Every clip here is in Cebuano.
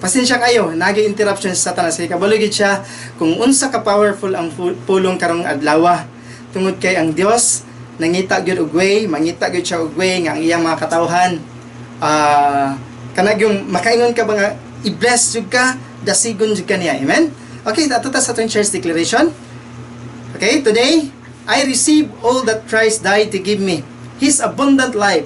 Pasensya kayo, nagi interruption sa Satanas kay kabalo gid siya kung unsa ka powerful ang pulong karong adlaw. Tungod kay ang Dios nangita gyud og way, mangita gyud siya og way nga ang iyang mga katawhan kanang yung makaingon ka ba nga i-bless jud ka, dasigon jud ka niya. Amen? Okay, ato ta sa atong church declaration. Okay, today I receive all that Christ died to give me. His abundant life,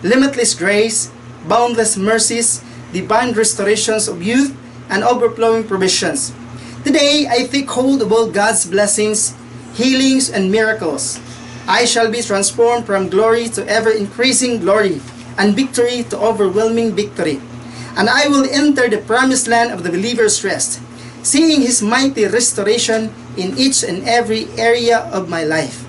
limitless grace, boundless mercies, divine restorations of youth, and overflowing provisions. Today, I take hold of all God's blessings, healings, and miracles. I shall be transformed from glory to ever increasing glory, and victory to overwhelming victory. And I will enter the promised land of the believer's rest, seeing His mighty restoration in each and every area of my life.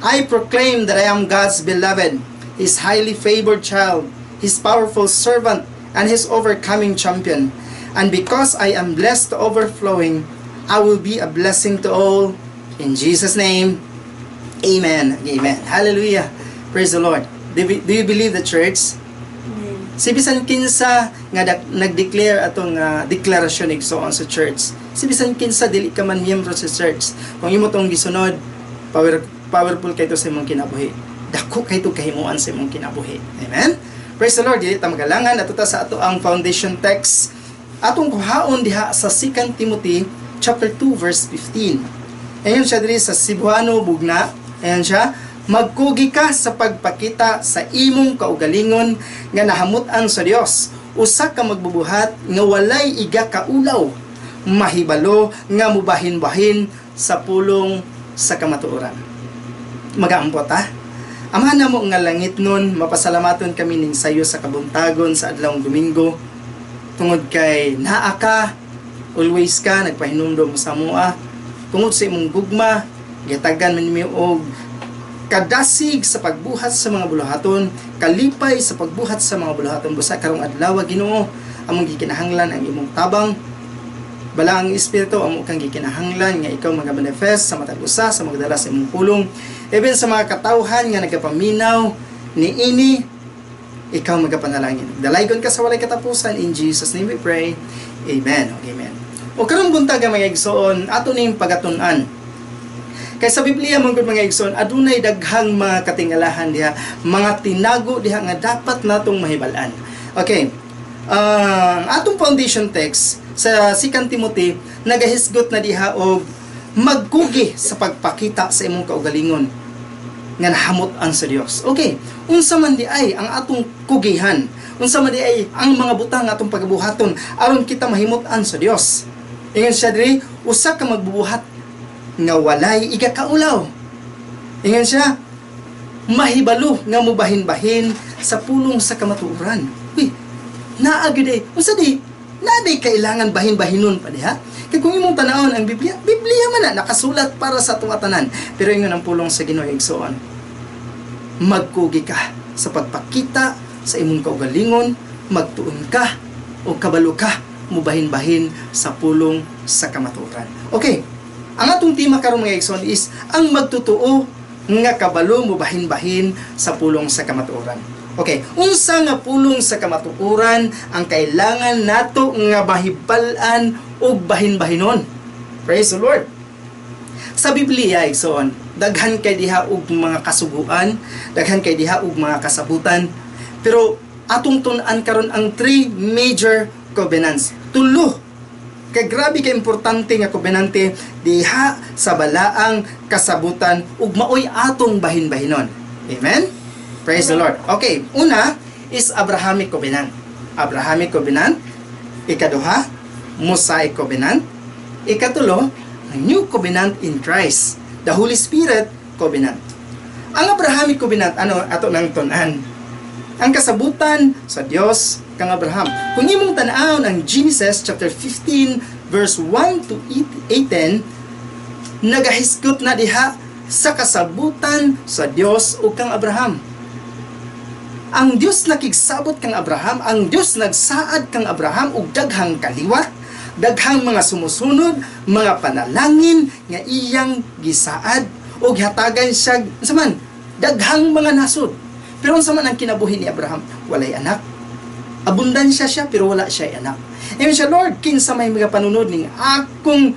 I proclaim that I am God's beloved, His highly favored child, His powerful servant, and His overcoming champion. And because I am blessed to overflowing, I will be a blessing to all. In Jesus' name, amen. Amen. Hallelujah. Praise the Lord. Do you believe the church? Amen. Si bisan kinsa nga nag-declare atong deklarasyon, igsoon, sa church. Si bisan kinsa, dili ka man miyembro sa church. Kung imo tong gisunod, powerful kay to sa imong kinabuhi. Dako kay to kahimuan sa imong kinabuhi. Amen. Praise the Lord. Dili ta magalangan, ato ta sa ato ang foundation text. Atong kuhaon diha sa 2 Timothy chapter 2 verse 15. Ayan siya diri sa Cebuano Bugna. Ayan siya. "Magkugi ka sa pagpakita sa imong kaugalingon nga nahamut-an sa Dios. Usa ka magbubuhat nga walay iga kaulaw, mahibalo nga mubahin-bahin sa pulong sa kamatuoran." Magaampo ta. Ama namo nga langit nun, mapasalamaton kami ning sayo sa kabuntagon sa adlawng Domingo. Tungod kay naa ka, always ka nagpahinumdom sa amoa. Tungod sa imong gugma, gitagan man mi og kadasig sa pagbuhat sa mga buluhaton, kalipay sa pagbuhat sa mga buluhaton. Busa karong adlaw, Ginoo, among gikinahanglan ang imong tabang. Balaang Espiritu, amo kang gikinahanglan nga ikaw mga-manifest sa matag usa sa magdala sa imong pulong. Even sa mga katawhan nga nagapaminaw ni ini, ikaw magapanalangin. Dalaygon ka sa walay katapusan. In Jesus' name we pray. Amen. Amen. O karong buntag, mga igsoon, ato ning pagatun-an. Kay sa Biblia man gud, mga igsoon, adunay daghang mga katingalahan diha, mga tinago diha nga dapat natong mahibal-an. Okay. Ang atong foundation text sa 2 Timothy nagahisgot na diha og magkugi sa pagpakita sa imong kaugalingon nga nahamut-an sa Dios. Okay, unsa man di ay ang atong kugihan? Unsa man di ay ang mga butang atong pagabuhaton aron kita mahimut-an sa Dios? Ingon siya diri, usa ka magbubuhat nga walay igakaulaw. Ingon siya, mahibalo nga mubahin-bahin sa pulong sa kamatuoran. Uy, naa gyud ay, unsa di? Naa day kailangan bahin-bahinon pa diha? Kay kung imong tanawon ang Biblia, Biblia man na nakasulat para sa atuwa tanan. Pero ingon ang pulong sa Ginoo, igsoon, magkugi ka sa pagpakita sa imong kaugalingon, magtuon ka o kabalo ka mubahin-bahin sa pulong sa kamatuoran. Okay. Ang atong tema karon, mga igsoon, is ang magtotoo nga kabalo mubahin-bahin sa pulong sa kamatuoran. Okay, unsa nga pulong sa kamatuoran ang kailangan nato nga mahibal-an ug bahin-bahinon? Praise the Lord. Sa Biblia, igsoon, daghan kay diha og mga kasuguan, daghan kay diha og mga kasabutan. Pero atong tun-an karon ang three major covenants. Tulo. Kay grabe ka importante nga kobenante diha sa balaang kasabutan ug maoy atong bahin-bahinon. Amen? Praise the Lord. Okay, una is Abrahamic covenant. Abrahamic covenant. Ikaduha, Mosaic covenant. Ikatulo, ang New Covenant in Christ, the Holy Spirit covenant. Ang Abrahamic covenant, ano ato nang tun-an? Ang kasabutan sa Dios kang Abraham. Kung imong tan-awon ang Genesis chapter 15 verse 1 to 18, nagahisgot na diha sa kasabutan sa Dios ug kang Abraham. Ang Dios nakigsabot kang Abraham, ang Dios nagsaad kang Abraham og daghang kaliwat, daghang mga sumusunod, mga panalangin nga iyang gisaad ug hatagan siya unsa man daghang mga nasod. Pero unsa man ang kinabuhi ni Abraham? Walay anak. Abundansya siya pero wala siya anak. Ingon siya, "Lord, kinsa may mga panunod ning akong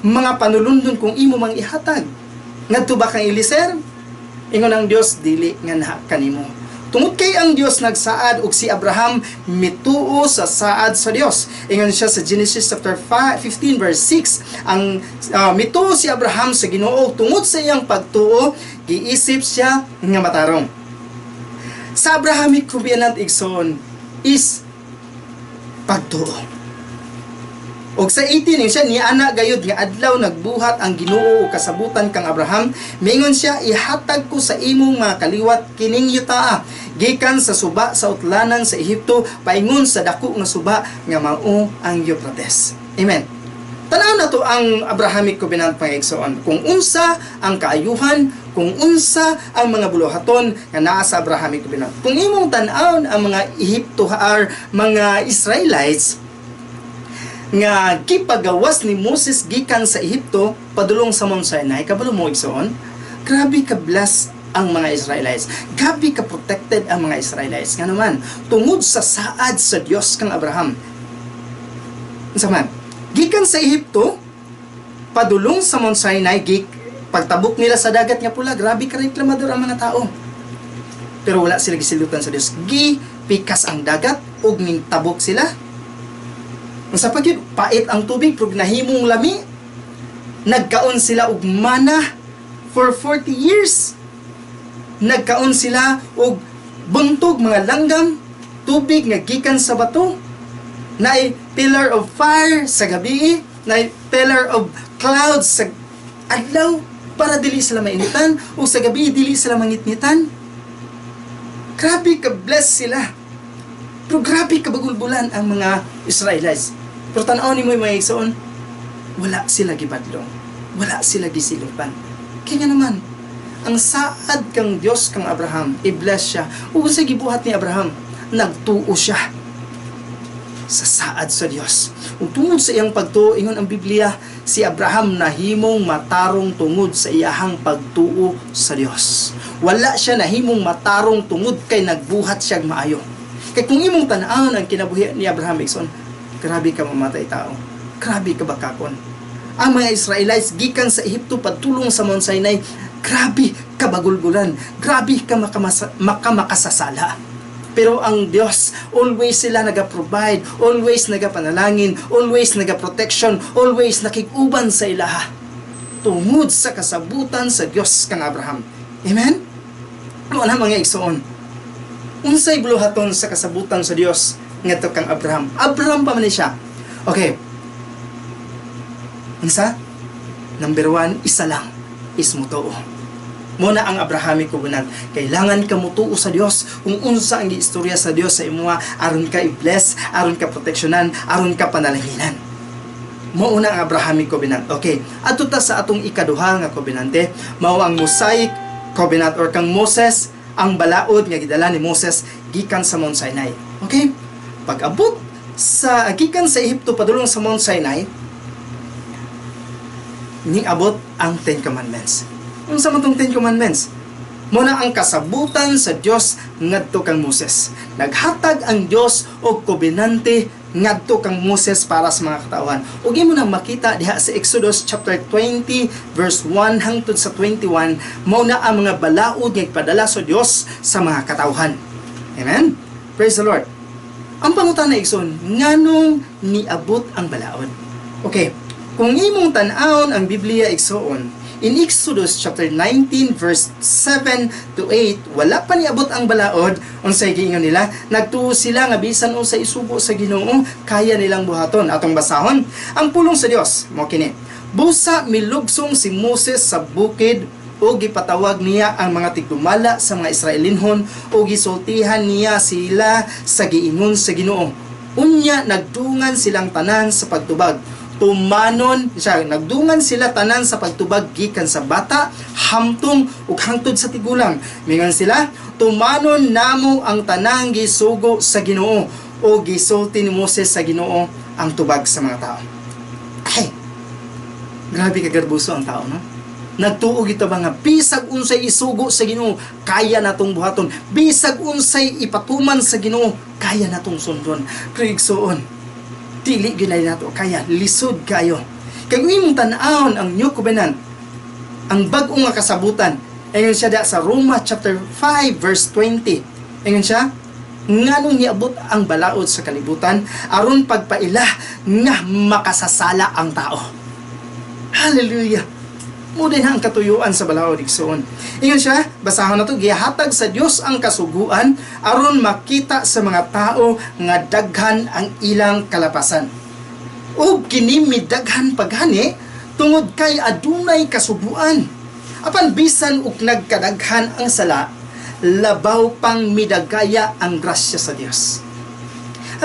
mga panulundon kung imo mang ihatag? Ngadto ba kang Eliezer?" Ingon ang Dios, "Dili nga na kanimo." Tungod kay ang Dios nagsaad ug si Abraham mituo sa saad sa Dios. Ingon siya sa Genesis chapter 5, 15 verse 6, ang mituo si Abraham sa Ginoo, tungod sa iyang pagtuo giisip siya nga matarong. Sa Abrahamic covenant, igsoon, is pagtuo. Og sa 18 siya niana gayud nga adlaw nagbuhat ang Ginoo og kasabutan kang Abraham. Mingon siya, "Ihatag ko sa imong mga kaliwat kining yutaa gikan sa suba sa utlanan sa Ehipto paingon sa dako nga suba nga mao ang Euphrates." Amen. Tanaw na to ang Abrahamic covenant, mga igsoon. Kung unsa ang kaayuhan, kung unsa ang mga buluhaton nga naa sa Abrahamic covenant. Kung imong tan-awon ang mga Ehipto or mga Israelites nga gipagawas ni Moses gikan sa Ehipto padulong sa Mount Sinai, kabalo mo, igsoon, grabe ka bless ang mga Israelites. Grabe ka protected ang mga Israelites. Nga naman, tungod sa saad sa Dios kang Abraham. Unsa man? Gikan sa Ehipto padulong sa Mount Sinai, pagtabok nila sa Dagat nga Pula, grabe ka reklamador ang mga tao. Pero wala sila gisilutan sa Dios. Gipikas ang dagat ug tabok sila. Unsa pa gyud, pait ang tubig pero nahimong lami. Nagkaon sila og mana for 40 years. Nagkaon sila og buntog, mga langgam, tubig nga gikan sa bato. Naay pillar of fire sa gabi, naay pillar of clouds sa adlaw para dili sila mainitan o sa gabi dili sila mangitngitan. Grabe ka bless sila. Pero grabe ka bagulbulan ang mga Israelites. Pero tan-aw nimo, mga igsoon, wala sila gibadlong. Wala sila gisilutan. Kaya nga naman, ang saad kang Dios kang Abraham, i-bless siya. Ug sa gibuhat ni Abraham, nagtuo siya sa saad sa Dios. Ug tungod sa iyang pagtuo, ingon ang Biblia, si Abraham nahimong matarong tungod sa iyahang pagtuo sa Dios. Wala siya nahimong matarong tungod kay nagbuhat siya maayo. Kay kung imong tan-awon ang kinabuhi ni Abraham, igsoon, grabe ka mamatay tao. Grabe ka bakakon. Ang mga Israelites gikan sa Ehipto padulong sa Mount Sinai, grabe ka bagulgulan, grabe ka makamakasasala. Pero ang Diyos, always sila naga-provide, always nagapanalangin, always naga-protection, always nakig-uban sa ilaha. Tungod sa kasabutan sa Diyos kang Abraham. Amen? Ano na, mga igsoon? Unsay buluhaton sa kasabutan sa Dios ngadto kang Abraham? Abraham pa man ni siya. Okay. Unsa? Number one, isa lang, is mutuo. Mao na ang Abrahamic covenant. Kailangan ka mutuo sa Dios kung unsa ang giistorya sa Dios sa imuha aron ka i-bless, aron ka proteksyonan, aron ka panalanginan. Mao na ang Abrahamic covenant. Okay, adto ta sa atong ikaduha nga covenante, mao ang Mosaic covenant or kang Moses, ang balaod nga gidala ni Moses gikan sa Mount Sinai. Okay? Pag-abot sa gikan sa Ehipto padulong sa Mount Sinai, niabot ang Ten Commandments. Unsa man tong Ten Commandments? Mao na ang kasabutan sa Dios ngadto kang Moses. Naghatag ang Dios og kobenante ngadto kang Moses para sa mga katawhan. Ug imo nang makita diha sa Exodus chapter 20 verse 1 hangtod sa 21, mao na ang mga balaod nga ipadala sa Dios sa mga katawhan. Amen. Praise the Lord. Ang pangutana, igsoon, nganong niabot ang balaod? Okay, kung imong tan-awon ang Biblia, igsoon, in Exodus chapter 19 verse 7 to 8, wala pa niabot ang balaod. Unsay giingon nila? Nagtuo sila nga bisan unsa isugo sa Ginoo, kaya nilang buhaton. Atong basahon ang pulong sa Dios. Mao kini. Busa milugsong si Moses sa bukid ug gipatawag niya ang mga tigdumala sa mga Israelinhon ug gisultihan niya sila sa giingon sa Ginoo. Unya nagdungan silang tanan sa pagtubag. Tumanon siya, nagdungan sila tanan sa pagtubag gikan sa bata hamtong ug hangtod sa tigulang. Mingon sila, "Tumanon namo ang tanang gisugo sa Ginoo." O gisulti ni Moses sa Ginoo ang tubag sa mga tao. Ay, grabe ka garbuso ang tao, no? Nagtuo kita ba nga bisag unsay isugo sa Ginoo, kaya natong buhaton? Bisag unsay ipatuman sa Ginoo, kaya natong sundon? Pero igsuon, dili gyud nato kaya, lisod kayo. Kay kung imong tan-awon ang New Covenant, ang bag-o nga kasabutan, ingon siya da sa Roma chapter 5 verse 20. Ingon siya, nganong niabot ang balaod sa kalibutan? Aron pagpaila nga makasasala ang tao. Hallelujah! Mao din ang katuyuan sa balaod, igsoon. Ingon siya, basahon na to, gihatag sa Dios ang kasuguan aron makita sa mga tao nga daghan ang ilang kalapasan. Ug kini midaghan paghani tungod kay adunay kasuguan. Apan bisan og nagkadaghan ang sala, labaw pang midagaya ang grasya sa Dios.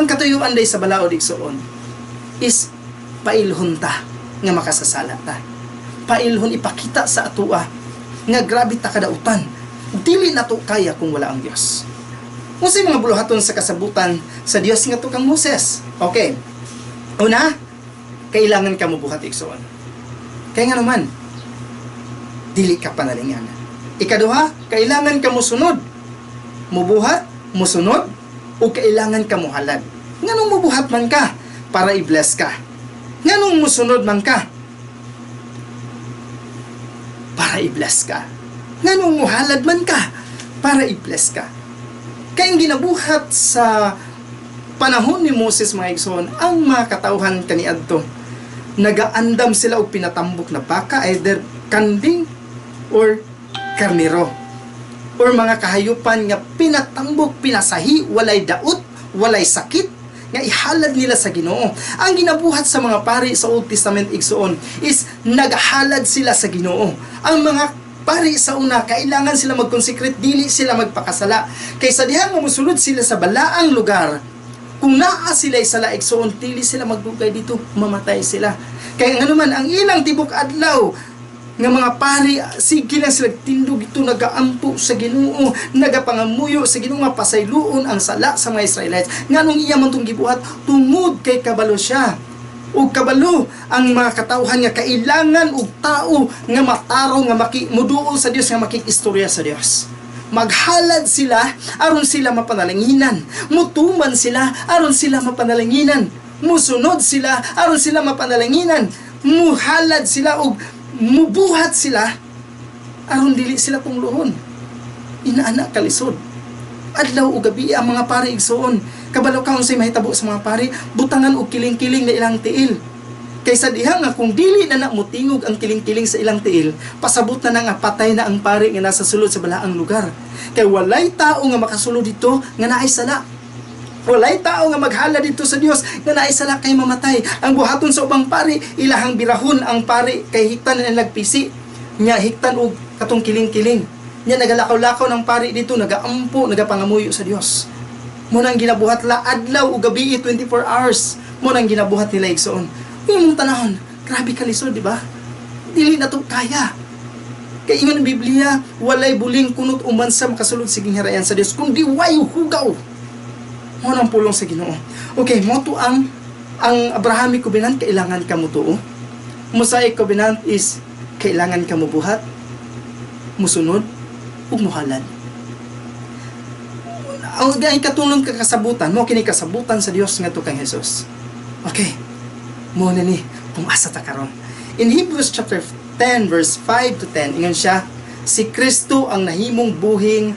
Ang katuyuan day sa balaod, igsoon, is pailhon ta nga makasasala ta. Pailhon ipakita sa atua nga grabe ta kadautan. Dili nato kaya kung wala ang Dios. Unsay mga buluhaton sa kasabutan sa Dios ngadto kang Moses? Okay. Una, kailangan ka mobuhat, igsoon. Kaya nga naman, dili ka panalanginan. Ikaduha, kailangan ka mosunod. Mubuhat, musunod, o kailangan ka muhalad. Nganong mubuhat man ka? Para i-bless ka. Nganong musunod man ka? Para i-bless ka. Nganong muhalad man ka? Para i-bless ka. Kaya ang ginabuhat sa panahon ni Moses, mga igsoon, ang mga katawhan kaniadto, nagaandam sila og pinatambok na baka, either kanding or karnero or mga kahayupan nga pinatambok, pinasahi, walay daot, walay sakit, nga ihalad nila sa Ginoo. Ang ginabuhat sa mga pari sa Old Testament, igsoon, is naghalad sila sa Ginoo. Ang mga pari sa una, kailangan sila mag-consecrate, dili sila magpakasala. Kaysa diha nga mosulod sila sa balaang lugar, kung naa sila sala, igsoon, dili sila magdugay dito, mamatay sila. Kaya nga naman, ang ilang tibok adlaw nga mga pari, sige lang sila tindog ito, nagaampo sa Ginoo, nagapangamuyo sa Ginoo nga pasayloon ang sala sa mga Israelites. Nganong iya man tong gibuhat? Tungod kay kabalo siya ug kabalo ang mga katawhan nga kailangan og tao nga matarong, nga maki muduol sa Dios, nga makikistorya sa Dios. Maghalad sila aron sila mapanalanginan, mutuman sila aron sila mapanalanginan, musunod sila aron sila mapanalanginan, muhalad sila og mubuhat sila aron dili sila tunglohon. Inaana kalisod. Adlaw o gabi ang mga pari, igsoon. Kabalo ka unsay mahitabo sa mga pari? Butangan og kiling-kiling na ilang tiil. Kaysa diha nga kung dili na na mutingog ang kiling-kiling sa ilang tiil, pasabot na na nga patay na ang pari nga nasa sulod sa balaang lugar. Kay walay tao nga makasulod dito nga naay sala. Walay tao nga maghala dito sa Dios nga naay sala kay mamatay. Ang buhaton sa ubang pari, ilahang birahon ang pari kay hiktan na nagpisi. Nya hiktan og katong kiling-kiling. Nya nagalakaw-lakaw ng pari dito, nagaampo, nagapangamuyo sa Dios. Mo nang ginabuhat la adlaw ug gabi, 24 hours. Mo nang ginabuhat nila, igsoon. Imong tanahon, grabe kalisod, di ba? Dili na to kaya. Kay ingon ang Biblia, walay buling kunot umansa makasulod sa gingharian sa Dios kundi way hugaw. Mo nang pulong sa Ginoo. Okay, mo to ang Abrahamic Covenant, kailangan ka mo tuo. Mosaic Covenant is kailangan ka mobuhat, musunod, ug muhalad. Ang ikatulong ka kasabutan, mo kini kasabutan sa Dios ngadto kang Jesus. Okay. Mo na ni kung asa ta karon. In Hebrews chapter 10 verse 5 to 10, ingon siya, si Kristo ang nahimong buhing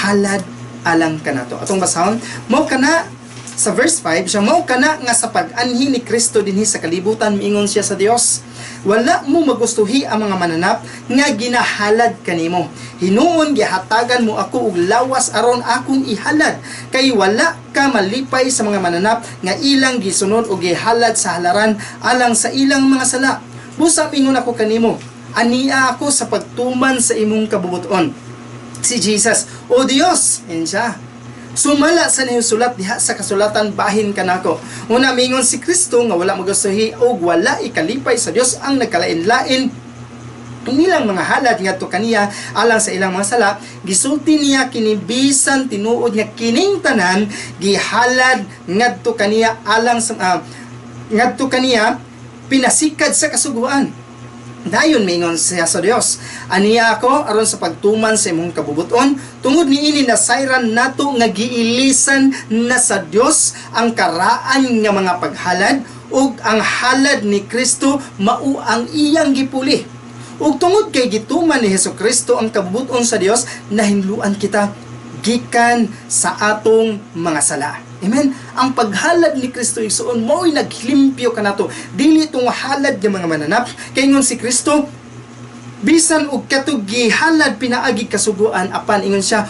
halad alang kanato. Atong basahon, mao kana sa verse 5 siya, mao kana nga sa pag-anhi ni Kristo dinhi sa kalibutan, miingon siya sa Dios, "Wala mo magustuhi ang mga mananap nga ginahalad kanimo. Hinuon gihatagan mo ako og lawas aron akong ihalad, kay wala ka malipay sa mga mananap nga ilang gisunod og gihalad sa halaran alang sa ilang mga sala. Busa mingon ako kanimo, ania ako sa pagtuman sa imong kabubuton." Si Jesus, "O Dios," yan siya, "sumala sa sulat diha sa kasulatan bahin kanako." Una mingon si Kristo nga wala magustuhi og wala ikalipay sa Dios ang nagkalain-lain nilang mga halad ngadto kaniya alang sa ilang mga sala. Gisulti niya kini bisan tinuod nga kining tanan gihalad ngadto kaniya alang sa ngadto kaniya pinasikad sa kasuguan. Dayon mingon siya sa Dios, "Aniya ako aron sa pagtuman sa imong kabubuton." Tungod niini nasayran nato nga giilisan na sa Dios ang karaan nga mga paghalad, ug ang halad ni Kristo mao ang iyang gipuli. Ug tungod kay gituman ni Hesus Kristo ang kabubuton sa Dios, nahinluan kita gikan sa atong mga sala. Amen. Ang paghalad ni Kristo, igsuon, mao'y naglimpyo kanato. Dili tong halad nga mga mananap. Kay ingon si Kristo, bisan og katong gihalad pinaagi kasuguan, apan ingon siya,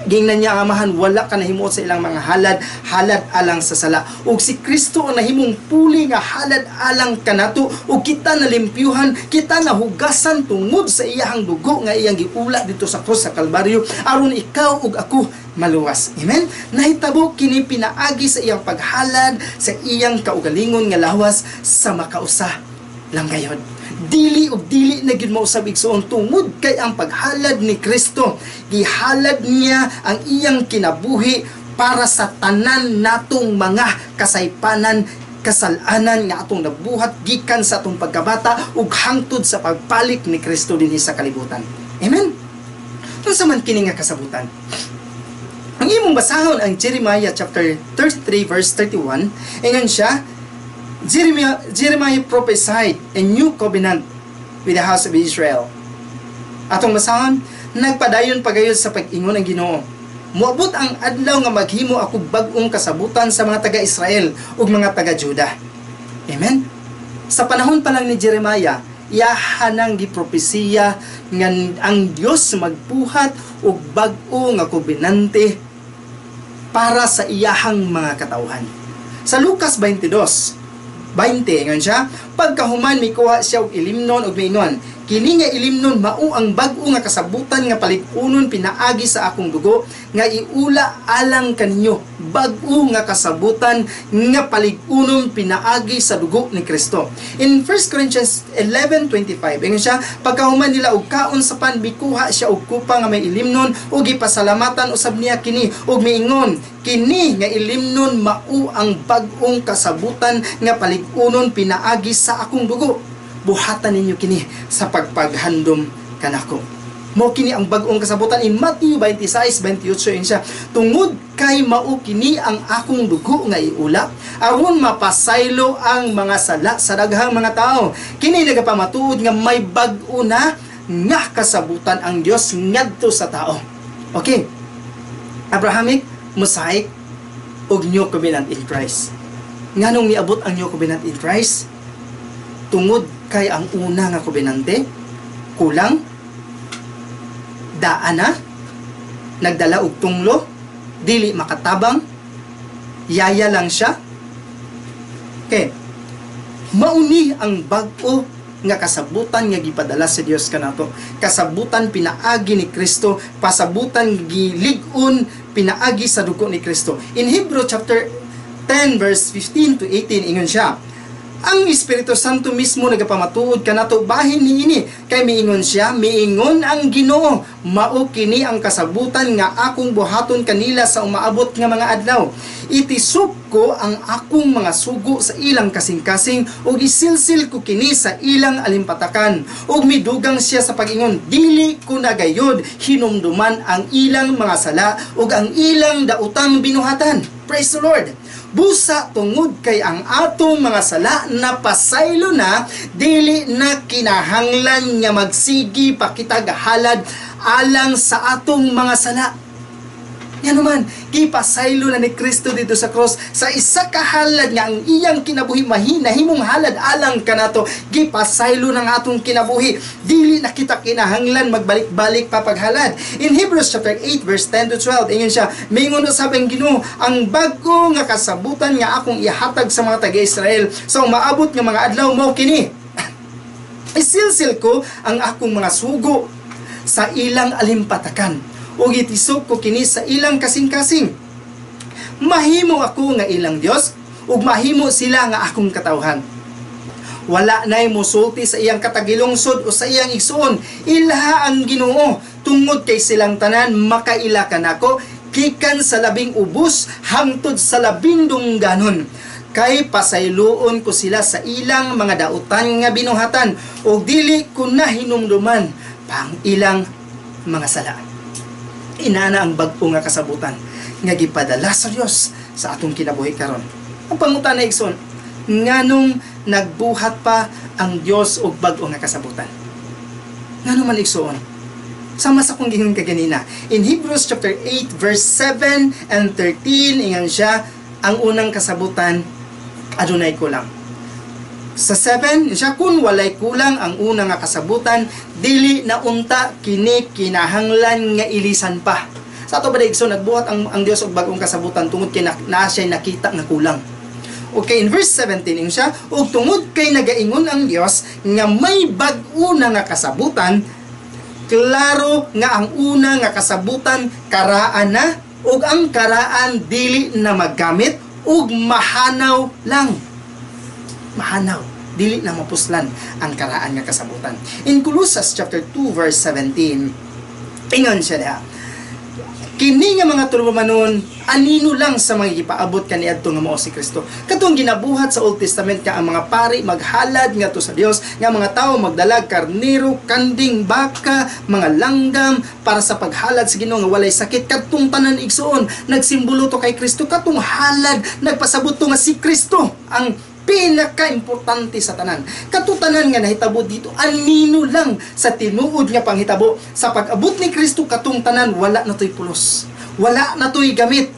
gingnan niya ang Amahan, "Wala ka nahimuot sa ilang mga halad, halad alang sa sala." Ug si Kristo ang nahimong puli nga halad alang kanato, ug kita nalimpyuhan, kita nahugasan tungod sa iyahang dugo nga iyang giula dito sa krus sa Kalbaryo aron ikaw ug ako maluwas. Amen. Nahitabo kini pinaagi sa iyang paghalad sa iyang kaugalingon nga lawas sa makausa lang gayod. Dili ug dili na gyud mausab, igsuon, tungod kay ang paghalad ni Kristo, gihalad niya ang iyang kinabuhi para sa tanan natong mga kasaypanan, kasalanan nga atong nabuhat gikan sa atong pagkabata ug hangtod sa pagpalik ni Kristo dinhi sa kalibutan. Amen. Unsa man kini nga kasabutan? Ang imong basahon ang Jeremiah chapter 33 verse 31, ingon siya, Jeremiah prophesied a new covenant with the house of Israel. Atong basahon, "Nagpadayon pagayod sa pag-ingon ang Ginoo, 'Moabot ang adlaw nga maghimo ako bag-ong kasabutan sa mga taga-Israel ug mga taga-Juda.'" Amen. Sa panahon pa lang ni Jeremiah, iyaha nang gipropesiya nga ang Dios magbuhat og bag-o nga kobenante para sa iyahang mga katawhan. Sa Lucas 22:20, ingon siya, "Pagkahuman mikuha siya og ilimnon ug miingon, 'Kini nga ilimnon mao ang bag-o nga kasabutan nga palig-unon pinaagi sa akong dugo nga iula alang kaninyo.'" Bag-o nga kasabutan nga palig-unon pinaagi sa dugo ni Kristo. In 1 Corinthians 11:25, ingon siya, "Pagkahuman nila og kaon sa pan, mikuha siya og kupa nga may ilimnon ug gipasalamatan usab niya kini ug miingon, 'Kini nga ilimnon mao ang bag-ong kasabutan nga palig-unon pinaagi sa akong dugo. Buhatan ninyo kini sa pagpaghandom kanako.'" Mao kini ang bag-ong kasabutan. In Matthew 26:28, yun siya, "Tungod kay mao kini ang akong dugo nga iula aron mapasaylo ang mga sala sa daghang mga tao." Kini nagapamatuod nga may bag-o na nga kasabutan ang Dios ngadto sa tao. Okay. Abrahamic, Mosaic, ug New Covenant in Christ. Nganong niabot ang New Covenant in Christ? Tungod kay ang una nga kobenante kulang, daan na, nagdala og tunglo, dili makatabang, yaya lang siya. Okay. Mauni ang bag-o nga kasabutan nga gipadala sa Dios kanato. Kasabutan pinaagi ni Kristo, pasabutan gilig-on pinaagi sa dugo ni Kristo. In Hebrew chapter 10 verse 15 to 18, ingon siya, "Ang Espiritu Santo mismo nagapamatuod kanato bahin niini, kay miingon siya, 'Miingon ang Ginoo, mao kini ang kasabutan nga akong buhaton kanila sa umaabot nga mga adlaw. Itisok ko ang akong mga sugo sa ilang kasing-kasing ug isilsil ko kini sa ilang alimpatakan.' Ug midugang siya sa pag-ingon, 'Dili ko na gayod hinumduman ang ilang mga sala ug ang ilang daotang binuhatan.'" Praise the Lord. Busa tungod kay ang atong mga sala napasaylo na, dili na kinahanglan nga magsigi pa kita halad alang sa atong mga sala. Yan naman, gipasaylo na ni Kristo dito sa cross sa isa ka halad nga ang iyang kinabuhi nahimong halad alang kanato, gipasaylo ng atong kinabuhi. Dili na kita kinahanglan magbalik-balik pa paghalad. In Hebrews chapter 8 verse 10 to 12, ingon siya, "Mingon usab ang Ginoo, ang bag-o nga kasabutan nga akong ihatag sa mga taga-Israel sa umaabot nga mga adlaw mao kini. Isilsil ko ang akong mga sugo sa ilang alimpatakan ug itisok ko kini sa ilang kasing-kasing. Mahimo ako nga ilang Dios ug mahimo sila nga akong katawhan. Wala na'y musulti sa iyang katagilungsod o sa iyang igsuon, 'Ilha ang Ginoo,' tungod kay silang tanan makaila kanako, gikan sa labing ubos hangtod sa labing dungganon. Kay pasayloon ko sila sa ilang mga dautan nga binuhatan ug dili ko na hinumduman pa ang ilang mga sala. Inana ang bag-o nga kasabutan nga gipadala sa Dios sa atong kinabuhi karon. Ang pangutana, igsoon, nganong nagbuhat pa ang Dios og bag-o nga kasabutan? Ngano man, igsoon? Sama sa akong giingon kaganina. In Hebrews chapter 8 verse 7 and 13, ingon siya, ang unang kasabutan adunay kulang. Sa 7, siya, kung walay kulang ang una nga kasabutan, dili na unta kini kinahanglan nga ilisan pa. Sa ato ba, igsoon, nagbuhat ang Dios og bag-ong kasabutan tungod kay na siya nakita nga kulang? Okay, in verse 17 ingon siya, ug tungod kay nagaingon ang Dios nga may bag-o na nga kasabutan, klaro nga ang una nga kasabutan karaan na ug ang karaan dili na maggamit ug mahanaw lang. Mahanaw, dili na mapuslan ang karaan nga kasabutan. In Colossus chapter 2 verse 17, ingon siya diha, kini nga mga tulumanon anino lang sa mga gipaabot kaniadto nga mao si Kristo. Katong ginabuhat sa Old Testament nga ang mga pari maghalad ngadto sa Dios, nga mga tawo magdalag karnero, kanding, baka, mga langgam para sa paghalad sa Ginoo nga walay sakit, kadtong tanan, igsoon, nagsimbolo to kay Kristo. Katong halad nagpasabot to nga si Kristo ang pinaka-importante sa tanan. Kato tanan nga nahitabo dito, anino lang sa tinuod nga panghitabo. Sa pag-abot ni Kristo, katong tanan wala na to'y pulos. Wala na to'y gamit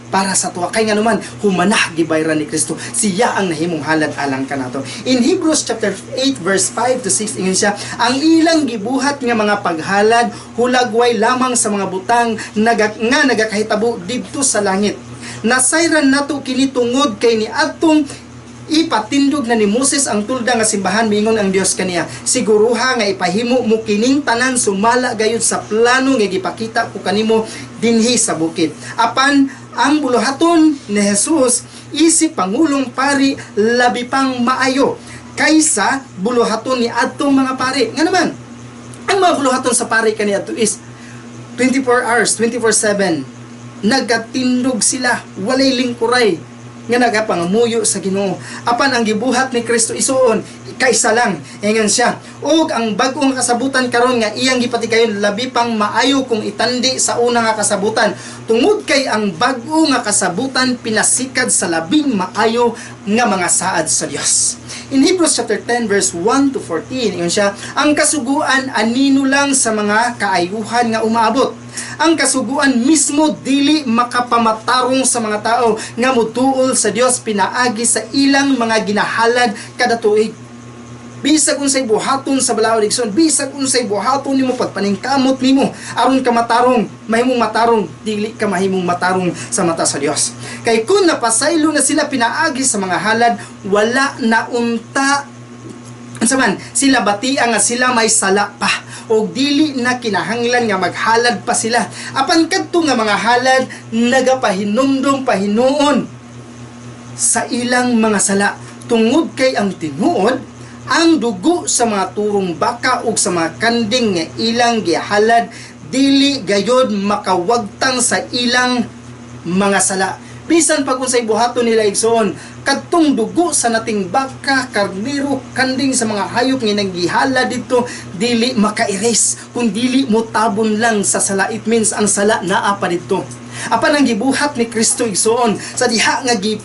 para sa tuwa. Kay nga naman, humanah gibayran ni Kristo. Siya ang nahimong halad alang kanato. In Hebrews chapter 8 verse 5 to 6, ingon siya, ang ilang gibuhat nga mga paghalad hulagway lamang sa mga butang nga nagakahitabo didto sa langit. Nasayran nato kini tungod kay ni adtong ipatindog na ni Moses ang tulda nga simbahan, miingon ang Dios kaniya, "Siguruha nga ipahimo mo kining tanan sumala gayud sa plano nga gipakita ko kanimo dinhi sa bukid." Apan ang buluhaton ni Jesus isip pangulong pari labi pang maayo kaysa buluhaton ni adtong mga pari. Nga naman, ang mga buluhaton sa pari kaniadto is 24 hours, 24/7. Nagatindog sila, walay lingkuray nga nagapangamuyo sa Ginoo. Apan ang gibuhat ni Kristo, igsoon, kaysa lang. Ingon siya, ug ang bag-ong kasabutan karon nga iyang gipatigayon labi pang maayo kung itandi sa una nga kasabutan, tungod kay ang bag-o nga kasabutan pinasikad sa labing maayo nga mga saad sa Dios. In Hebrews chapter 10 verse 1 to 14, ingon siya, ang kasuguan anino lang sa mga kaayuhan nga umaabot. Ang kasuguan mismo dili makapamatarong sa mga tao nga mutuol sa Dios pinaagi sa ilang mga ginahalad kada tuig. Bisag unsay buhaton sa balaod, igsoon, bisag unsay buhaton nimo, pagpaningkamot nimo aron ka matarong, mahimong matarong, dili ka mahimong matarong sa mata sa Dios. Kay kung napasaylo na sila pinaagi sa mga halad, wala na unta unsa man sila batia nga sila may sala pa o dili na kinahanglan nga maghalad pa sila. Apan kadto nga mga halad nagapahinumdom pahinuon sa ilang mga sala, tungod kay ang tinuod, ang dugo sa mga turong baka ug sa mga kanding nga ilang gihalad dili gayod makawagtang sa ilang mga sala. Bisan pag unsay buhaton nila, igsoon, kadtong dugo sa nating baka, karnero, kanding, sa mga hayop nga nanggihala dito, dili maka-erase kung dili mo tabon lang sa sala. It means ang sala naa pa dito. Apan ang gibuhat ni Kristo, igsoon, sa diha nga gi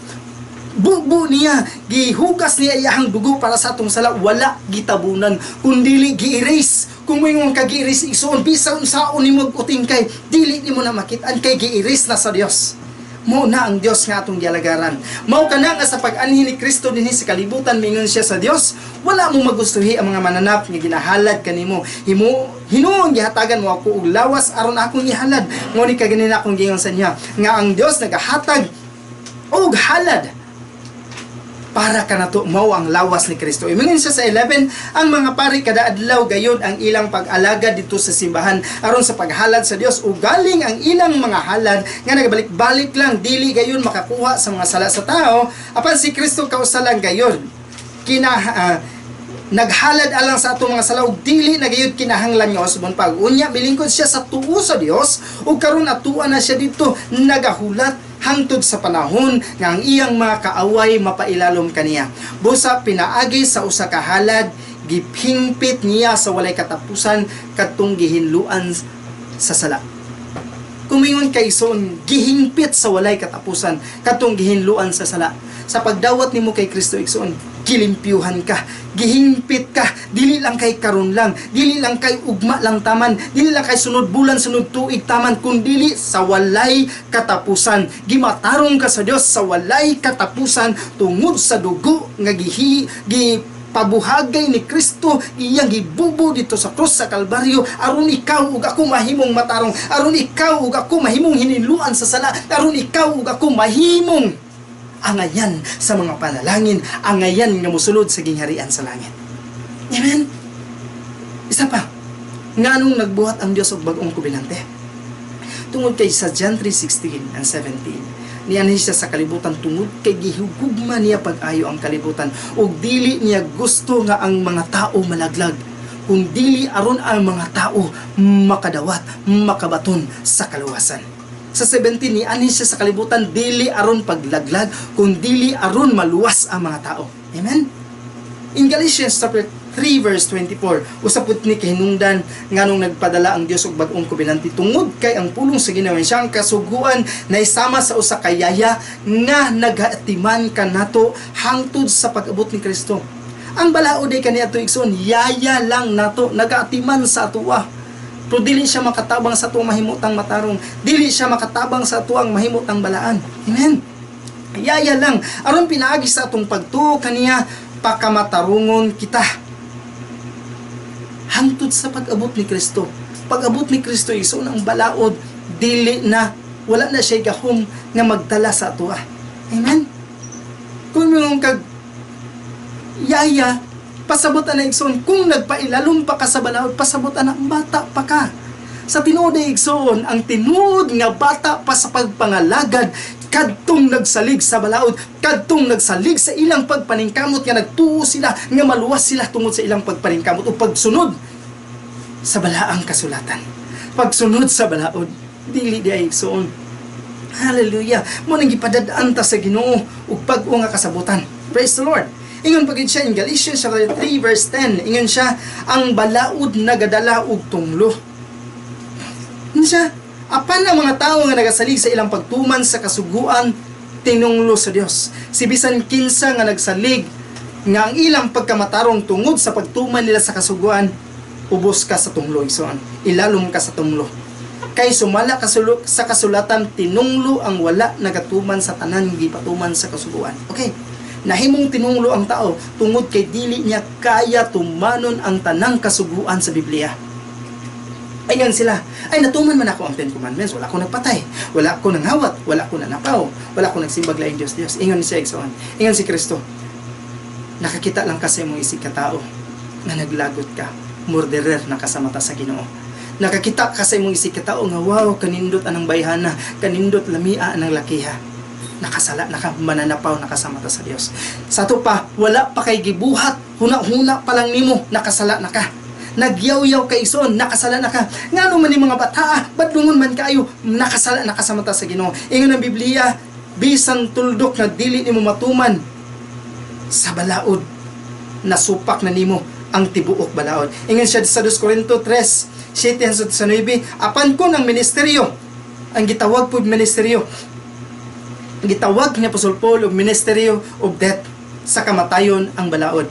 bubo niya, gihugas niya iyahang dugo para sa atong sala, wala gitabunan, kundili gi-erase. Kung moingon ka gi-erase, igsoon, bisan unsaon nimo uting kay dili nimo na makit-an kay gi-erase na sa Dios. Mao na ang Dios nga atong gialagaran. Mao kana nga sa pag-anhi ni Kristo dinhi sa kalibutan, mingon siya sa Dios, "Wala mo magustuhi ang mga mananap nga ginahalad kanimo. Himo hinuon gihatagan mo ako og lawas aron akong ihalad." Mao ni kaganina akong giingon sa niya nga ang Dios nagahatag og halad para kanato, mao ang lawas ni Kristo. Ingon siya sa 11, ang mga pari kada adlaw gayod ang ilang pag-alagad dito sa simbahan aron sa paghalad sa Dios, ug galing ang ilang mga halad nga nagabalik-balik lang dili gayon makakuha sa mga sala sa tao. Apan si Kristo kausa lang gayon kina naghalad alang sa atong mga sala ug dili na gayud kinahanglan nga usbon pa. Unya milingkod siya sa tuo sa Dios ug karon atua na siya dito nagahulat. hangtod sa panahon nga ang iyang mga kaaway mapailalom kaniya. Busa pinaagi sa usa ka halad, gihingpit niya sa walay katapusan kadtong gihinluan sa sala. Kung mingon kay igsoon, gihingpit sa walay katapusan kadtong gihinluan sa sala. Sa pagdawat nimo kay Kristo, igsoon, gilimpyuhan ka, gihingpit ka, dili lang kay karon lang, dili lang kay ugma lang taman, dili lang kay sunod bulan, sunod tuig taman, kundili sa walay katapusan. Gimatarong ka sa Dios sa walay katapusan tungod sa dugo nga gihi gi pabuhagay ni Kristo, iyang gibubo dito sa krus sa Kalbaryo, aron ikaw ug ako mahimong matarong, aron ikaw ug ako mahimong hininluan sa sala, aron ikaw ug ako mahimong angayan sa mga panalangin, angayan nga mosulod sa gingharian sa langit. Amen. Isa pa, nganong nagbuhat ang Dios og bag-ong kubinante? Tungod kay sa John 3:16 and 17, nianhi siya sa kalibutan tungod kay gihugma niya pag-ayo ang kalibutan ug dili niya gusto nga ang mga tao malaglag, kung dili aron ang mga tao makadawat, makabaton sa kaluwasan. Sa 17, nianhi siya sa kalibutan dili aron paglaglag, kung dili aron maluwas ang mga tao. Amen. In Galatians chapter 3 verse 24, usa pud ni kahinungdan nganong nagpadala ang Dios og bag-ong kubinante, tungod kay ang pulong sa Ginoo, siyang kasuguan, naisama sa usa ka yaya nga nagatiman kanato hangtod sa pag-abot ni Kristo. Ang balaod ay kaniadto, igsoon, yaya lang nato, nagaatiman sa atoa. Pero dili siya makatabang sa atuang mahimutang matarong. Dili siya makatabang sa atuang mahimutang balaan. Amen. Yaya lang aron pinaagi sa atong pagtuo kaniya, pakamatarungon kita hangtod sa pag-abot ni Kristo. Pag-abot ni Kristo, igsoon, ang balaod dili na, wala na siya gahom nga magdala sa atoa. Amen. Kung mo kag yaya, pasabot ana, igsoon, kung nagpailalom pa ka sa balaod, pasabot ana, bata pa ka. Sa tinuod ay, igsoon, ang tinuod nga bata pa sa pagpangalagad kadtong nagsalig sa balaod, kadtong nagsalig sa ilang pagpaningkamot nga nagtuo sila nga maluwas sila tungod sa ilang pagpaningkamot o pagsunod sa balaang kasulatan. Pagsunod sa balaod, dili di ay, igsoon. Hallelujah. Mao nang gipadad-an ta sa Ginoo ug bag-o nga kasabutan. Praise the Lord. Ingon pa gid siya in Galatians chapter 3 verse 10. Ingon siya, ang balaod nagadala og tunglo. Ingon siya, apan ang mga tao nga nagasalig sa ilang pagtuman sa kasuguan, tinunglo sa Dios. Si bisan kinsa nga nagsalig nga ang ilang pagkamatarong tungod sa pagtuman nila sa kasuguan, ubos ka sa tunglo, igsoon. Ilalom ka sa tunglo. Kay sumala sa kasulatan, tinunglo ang wala nagatuman sa tanan gipatuman sa kasuguan. Okay. Nahimong tinunglo ang tao tungod kay dili niya kaya tumanon ang tanang kasuguan sa Biblia. Ayan sila. "Ay, natuman man ako ang Ten Commandments. Wala akong nagpatay. Wala ako nanghawat. Wala ako nanakaw. Wala akong nagsimbag laing Diyos Diyos." Ingon siya, igsoon. Ingon si Kristo, "Nakakita lang kasi mong isig ka tao nga naglagot ka. Murderer na ka sa mata sa Ginoo. Nakakita ka sa imong isig ka tao nga wow, kanindot anang bayhana, kanindot lamia anang lakiha. Nakasala na ka, mananapaw na ka sa mata sa Dios." Sa ato pa, wala pa kay gibuhat, huna-huna pa lang nimo, nakasala na ka. Nagyaw-yaw ka, igsoon, nakasala na ka. Ngano man ni mga bata, badlungon man kaayo, nakasala na ka sa mata sa Ginoo. Ingon ang Biblia, bisan tuldok na dili nimo matuman sa balaod, nasupak na nimo ang tibuok balaod. Ingon siya sa 2 Corinto 3, 7 hangtod sa 9, apan kon ang ministeryo, ang gitawag po ministeryo, ang gitawag ni Apostol Paul og ministeryo of death, sa kamatayon ang balaod.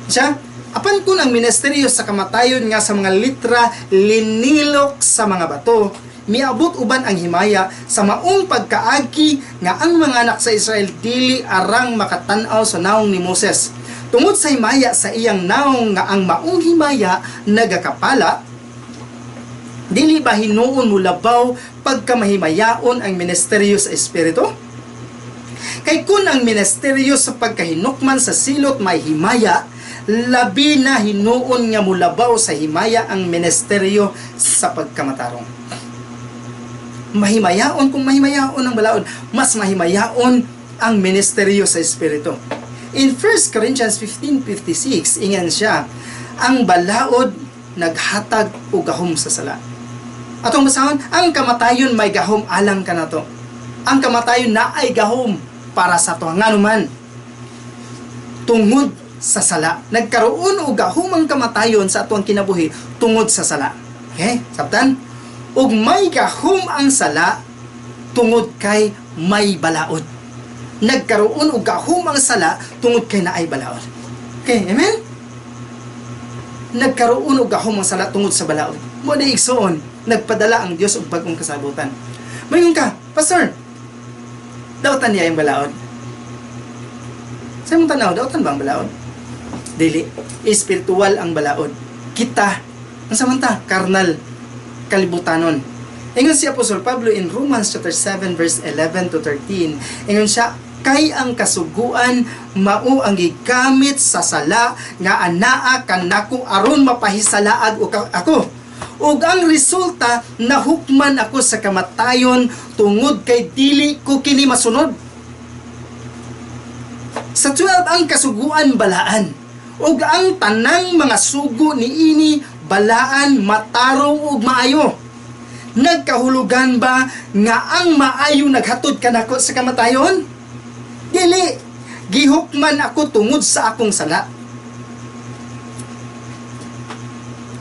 Siya, apan kung ang ministeryo sa kamatayon nga sa mga litra linilok sa mga bato, miabot uban ang himaya sa maong pagkaagi nga ang mga anak sa Israel dili arang makatan-aw sa naong ni Moses. Tungod sa himaya sa iyang naong nga ang maong himaya nagakapala, dili ba hinuon molabaw pagkamahimayaon ang ministeryo sa Espiritu? Kay kung ang ministeryo sa pagkahinukman sa silot may himaya, labi na hinuon nga mulabaw sa himaya ang ministeryo sa pagkamatarong. Mahimayaon kung mahimayaon ang balaod, mas mahimayaon ang ministeryo sa Espiritu. In 1 Corinthians 15:56, ingon siya, ang balaod naghatag og gahom sa sala. Atong basahon, ang kamatayon may gahom alang kanato. Ang kamatayon naay gahom para sa ato. Ngano man? Tungod sa sala. Nagkaroon og gahom ang kamatayon sa atuang kinabuhi tungod sa sala. Okay? Sabtan? Ug may gahom ang sala tungod kay may balaod. Nagkaroon og gahom ang sala tungod kay naay balaod. Okay, amen? Nagkaroon og gahom ang sala tungod sa balaod. Mao na, igsoon, nagpadala ang Dios og bag-ong kasabutan. Mayon ka, "Pastor, dautan niya yung balaod?" Sa imong tanaw, dautan ba ang balaod? Dili. Espiritual ang balaod. Kita, ang samanta, karnal, kalibutanon. Ingon si Apostol Pablo in Romans chapter 7 verse 11 to 13, ingon siya, "Kay ang kasuguan mao ang gigamit sa sala nga anaa kanako aron mapahisalaag og ako. Ug ang resulta, nahukman ako sa kamatayon tungod kay dili ko kini masunod." Sa 12, "Ang kasuguan balaan. Ug ang tanang mga sugo niini balaan, matarong ug maayo. Nagkahulugan ba nga ang maayo naghatod kanako sa kamatayon? Dili. Gihukman ako tungod sa akong sala.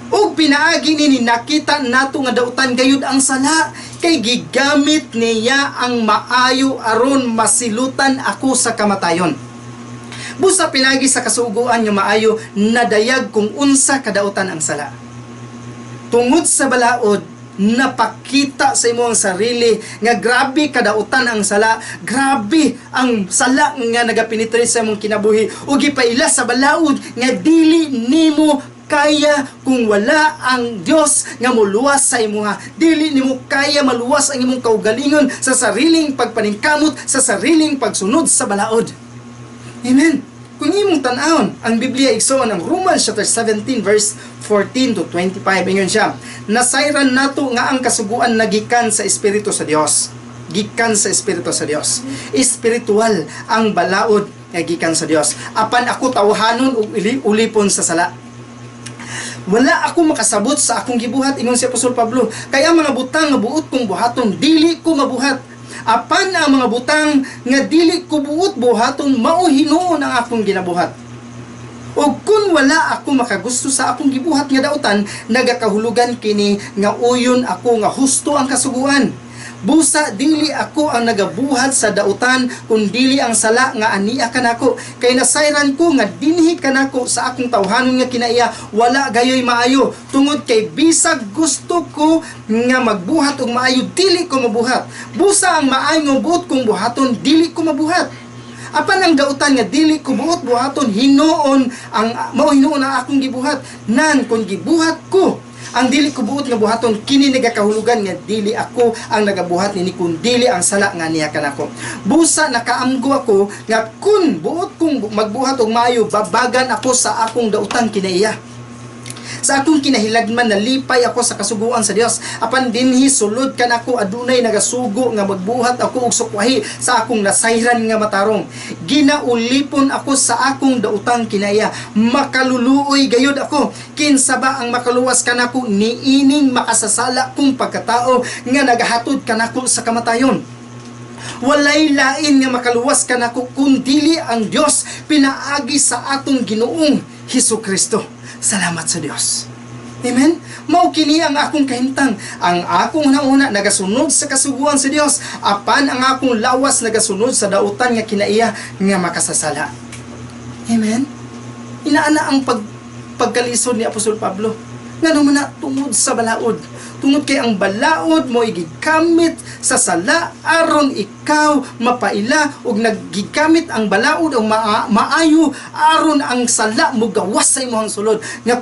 Ug pinaagi nini nakita nato nga dautan gayud ang sala, kay gigamit niya ang maayo aron masilutan ako sa kamatayon. Busa pinagi sa kasuguan nga maayo, nadayag kung unsa kadautan ang sala." Tungod sa balaod, napakita sa imong sarili nga grabe kadautan ang sala, grabe ang sala nga nagapenetrate sa imong kinabuhi, ug gipaila sa balaod nga dili nimo kaya kung wala ang Dios nga moluwas sa imuha. Dili nimo kaya maluwas ang imong kaugalingon sa sariling pagpaningkamot, sa sariling pagsunod sa balaod. Amen. Kung imong tan-awon ang Biblia, igsoon, ang Romans chapter 17 verse 14 to 25, ingon siya, "Nasayran nato nga ang kasuguan nagikan sa Espiritu sa Dios." Gikan sa Espiritu sa Dios. Espiritual ang balaod nga gikan sa Dios. "Apan ako tawhanon ug ulipon sa sala. Wala ako makasabot sa akong gibuhat," ingon si Apostol Pablo. "Kaya ang mga butang nga buot kong buhaton, dili ko mabuhat. Apan ang mga butang nga dili ko buot buhaton, mao hinuon ang akong ginabuhat. O kung wala ako makagusto sa akong gibuhat nga dautan, nagakahulugan kini nga uyon ako nga husto ang kasuguan. Busa dili ako ang nagabuhat sa dautan, kun dili ang sala nga ania kanako. Kay nasayran ko nga dinhi kanako sa akong tawhanon nga kinaiya wala gayoy maayo, tungod kay bisag gusto ko nga magbuhat og maayo, dili ko mabuhat. Busa ang maayo nga buot kong buhaton, dili ko mabuhat. Apan ang dautan nga dili ko buot buhaton, hinuon ang mao hinuon ang akong gibuhat. Nan kung gibuhat ko ang dili ko buot nga buhaton, kini nagakahulugan nga dili ako ang nagabuhat nini, kun dili ang sala nga niya kanako. Busa nakaamgo ako nga kun buot kong magbuhat og maayo, babagan ako sa akong dautang kinaiya. Sa akong kinahilagman, nalipay ako sa kasuguan sa Dios. Apan dinhi sulod kanako adunay nagasugo nga magbuhat ako og sukwahi sa akong nasayran nga matarong. Ginaulipon ako sa akong dautang kinaiya. Makaluluoy gayud ako. Kinsa ba ang makaluwas kanako niining makasasala kong pagkatao nga nagahatod kanako sa kamatayon? Walay lain nga makaluwas kanako kun dili ang Dios pinaagi sa atong Ginoong Hesus Kristo. Salamat sa Dios." Amen? Mao kini ang akong kahimtang. Ang akong hunahuna nagasunod sa kasuguan sa Dios, apan ang akong lawas nagasunod sa dautan nga kinaiya nga makasasala. Amen? Inaana ang pagkalisod ni Apostol Pablo. Ngano man na? Tungod sa balaod. Tungod kay ang balaod mo gigamit sa sala aron ikaw mapaila, ug naggigamit ang balaod ang maayo aron ang sala mo gawas sa imong sulod nga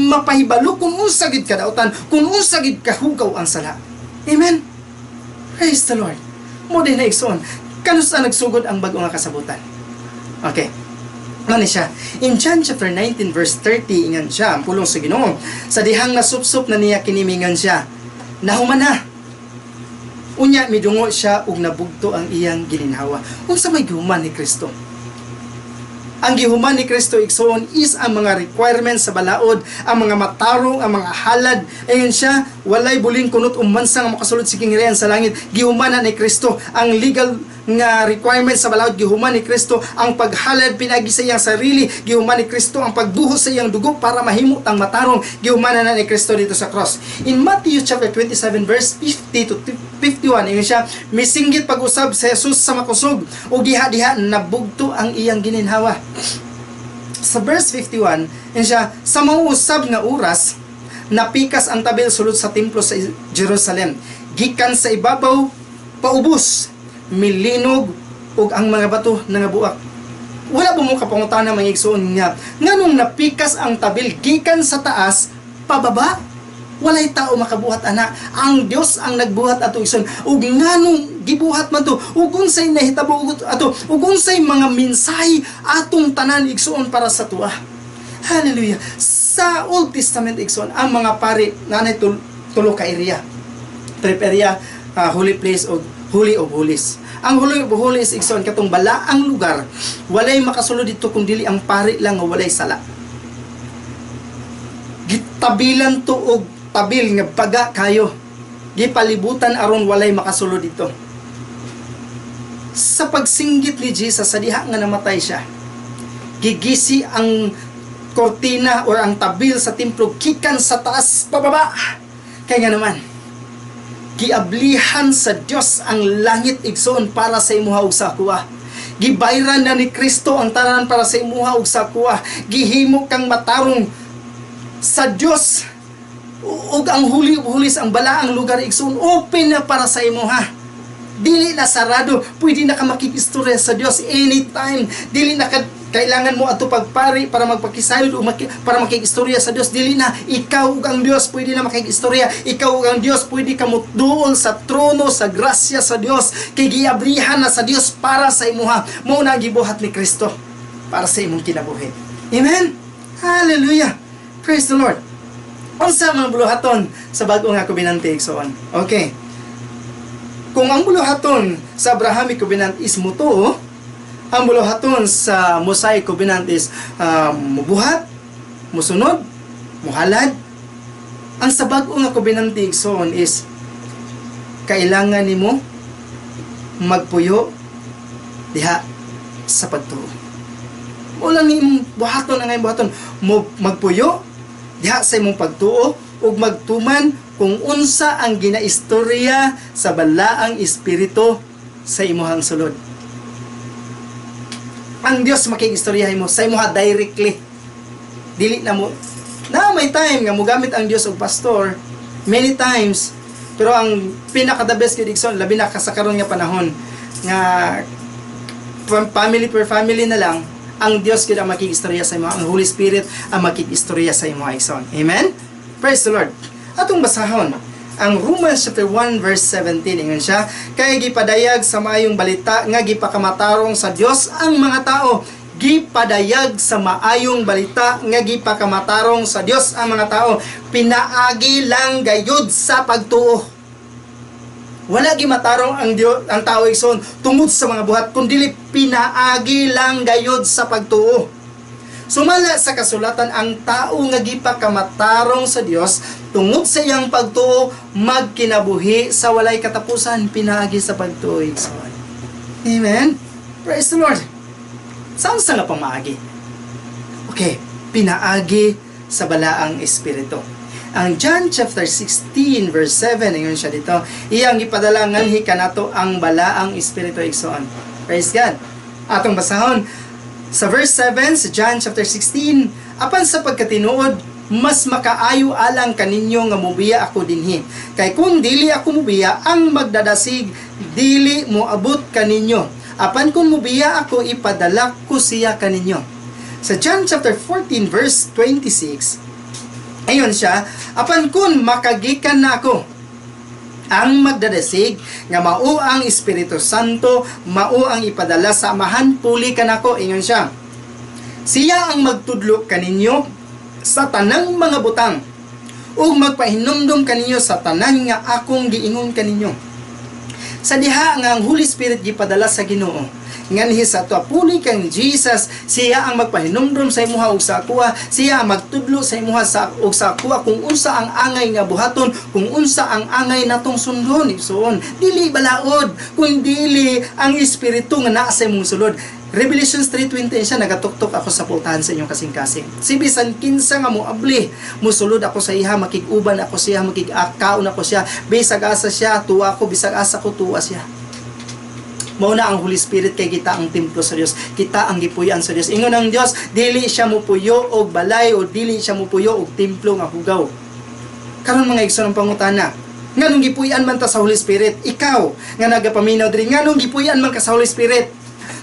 mapahibalo kung unsa gid kadautan, kung unsa gid kahugaw ang sala. Amen. Praise the Lord. Mao din na, igsoon. Kanusa nagsugod ang bag-o nga kasabutan? Okay. Ano ni siya? In John chapter 19 verse 30, ingon siya, ang pulong sa Ginoo. Sa dihang nasupsop na niya kini, mingon siya, "Nahuman na." Unya midungo siya ug nabugto ang iyang gilinhawa. Unsa may gihuman ni Kristo? Ang gihuman ni Kristo, igsoon, is ang mga requirements sa balaod, ang mga matarong, ang mga halad. Ayon siya, walay buling kunot umansa nga makasulod sa kingharian sa langit. Gihuman na ni Kristo ang legal nga requirements sa balaod. Gihuman ni Kristo ang paghalad pinagi sa iyang sarili. Gihuman ni Kristo ang pagbuhos sa iyang dugo para mahimo tang matarong. Gihuman na ni Kristo dito sa cross. In Matthew chapter 27 verse 50 to 51, ingon siya, misinggit pag-usab sa Jesus sa makusog ug diha-diha nabugto ang iyang gininhawa. Sa verse 51, ingon siya, sa mauusab nga oras, napikas ang tabil sulod sa templo sa Jerusalem. Gikan sa ibabaw, paubos, milinog, ug ang mga bato nangabuak. Wala ba mo kapangutana, mga igsoon, nga nganong napikas ang tabil gikan sa taas pababa? Walay tao makabuhat ana. Ang Dios ang nagbuhat ato, igsoon. Ug nganong gibuhat man to? Ug unsay nahitabo ato? Ug unsay mga mensahe atong tanan, igsoon, para sa atoa? Hallelujah. Sa Old Testament, igsoon, ang mga pari nanay tulo ka area. Trip area, holy place o Holy of Holies. Ang Holy of Holies, igsoon, katong balaang lugar, walay makasulod dito kung dili ang pari lang nga walay sala. Gitabilan to og tabil nga baga kayo. Gipalibutan aron walay makasulod dito. Sa pagsinggit ni Jesus sa diha nga namatay siya, gigisi ang kortina or ang tabil sa templo gikan sa taas pababa. Kaya nga naman, giablihan sa Dios ang langit, igsoon, para sa imuha ug sa akoa. Gibayran na ni Kristo ang tanan para sa imuha ug sa akoa. Gihimo kang matarong sa Dios. Ug ang Holy of Holies, ang balaang lugar, igsoon, open na para sa imuha. Dili na sarado, pwede na ka makig-istorya sa Dios anytime. Dili na ka kailangan mo ato pagpari para magpakisayod o para makig-istorya sa Dios. Dili na, ikaw ug ang Dios pwede na makig-istorya. Ikaw ug ang Dios pwede ka moduol sa trono sa grasya sa Dios kay giabrihan na sa Dios para sa imuha. Mao na ang gibuhat ni Kristo para sa imong kinabuhi. Amen. Hallelujah. Praise the Lord. Unsa mga buluhaton sa bag-o nga kubinante, igsoon? Okay. Kung ang buluhaton sa Abrahamic Covenant is mutuo, ang buluhaton sa Mosaic Covenant is mubuhat, musunod, muhalad. Ang sa bag-o nga kubinante, igsoon, is kailangan nimo magpuyo diha sa pagtuo. Mao lang ni imong buhaton ang imong buhaton mo, magpuyo diha sa imong pagtuo ug magtuman kung unsa ang ginaistorya sa balaang espiritu sa imuhang sulod. Ang Dios makig-istorya mo sa imuha directly. Dili na mo na may time nga mogamit ang Dios og pastor many times, pero ang pinaka the best gyud, igsoon, labi na ka sa karon nga panahon nga family per family na lang, ang Dios gyud ang makig-istorya sa imo, ang Holy Spirit ang makig-istorya sa imo, igsoon. Amen. Praise the Lord. Atong basahon ang Romans chapter 1 verse 17. Ingon siya, kay gipadayag sa maayong balita nga gipakamatarong sa Dios ang mga tao. Gipadayag sa maayong balita nga gipakamatarong sa Dios ang mga tao pinaagi lang gayud sa pagtuo. Wala gimatarong ang Dios, ang tao, igsoon, tungod sa mga buhat, kundi pinaagi lang gayud sa pagtuo. Sumala sa kasulatan, ang tao nga gipakamatarong sa Dios tungod sa iyang pagtuo magkinabuhi sa walay katapusan, pinaagi sa pagtuo, igsoon. Amen. Praise the Lord. Saan sa nga pamaagi? Okay, pinaagi sa balaang espiritu. Ang John chapter 16 verse 7, ingon siya dito, iyang gipadala nganhi kanato ang balaang espiritu, igsoon. Praise God. Atong basahon sa verse 7 sa John chapter 16, apan sa pagkatinuod, mas makaayo alang kaninyo nga mubiya ako dinhi. Kay kung dili ako mubiya, ang magdadasig dili moabot kaninyo. Apan kung mubiya ako, ipadala ko siya kaninyo. Sa John chapter 14 verse 26, ayon siya, apan kung makagikan na ako, ang magdadasig nga mao ang Espiritu Santo, mao ang ipadala sa Amahan puli kanako, ingon siya. Siya ang magtudlo kaninyo sa tanang mga butang ug magpahinumdum kaninyo sa tanan nga akong giingon kaninyo. Sa diha nga ang Holy Spirit gipadala sa Ginoo, nganhi sa ato. Puli kang Jesus, siya ang magpahinumdom sa imuha ug sa akuha, siya ang magtudlo sa imuha sa ug sa akuha kung unsa ang angay nga buhaton, kung unsa ang angay natong sundon, igsoon. Dili balaod, kung dili ang Espiritu nga naa sa imong sulod. Revelations 3:20 siya, "Nagatuktok ako sa pultahan sa inyong kasing-kasing. Si bisan kinsa nga moabli, musulod ako sa iha, makig-uban ako siya, makig-akaon ako siya, bisag asa siya, tuwa ako, bisag asa ko, tuwa siya." Mao na ang Holy Spirit kay kita ang templo sa Dios. Kita ang gipuy-an sa Dios. Ingon ang Dios, dili siya mupuyo og balay o dili siya mupuyo og templo nga hugaw. Karon, mga igsoon, ang pangutana, nganong gipuy-an man ta sa Holy Spirit? Ikaw nga nagapaminaw diri, nganong gipuy-an man ka sa Holy Spirit?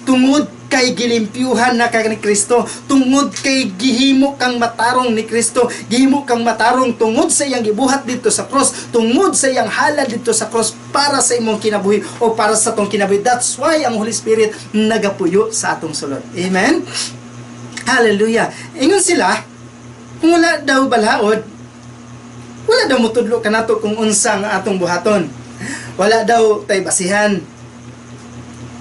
Tungod kay gilimpyuhan na ka ni Kristo, tungod kay gihimo kang matarong ni Kristo, gihimo kang matarong tungod sa iyang gibuhat didto sa cross, tungod sa iyang halad didto sa cross para sa imong kinabuhi o para sa atong kinabuhi. That's why ang Holy Spirit nagapuyo sa atong sulod. Amen? Hallelujah. Ingon sila, kung wala daw balaod, wala daw mutudlo kanato kung unsa ang atong buhaton. Wala daw tay basihan.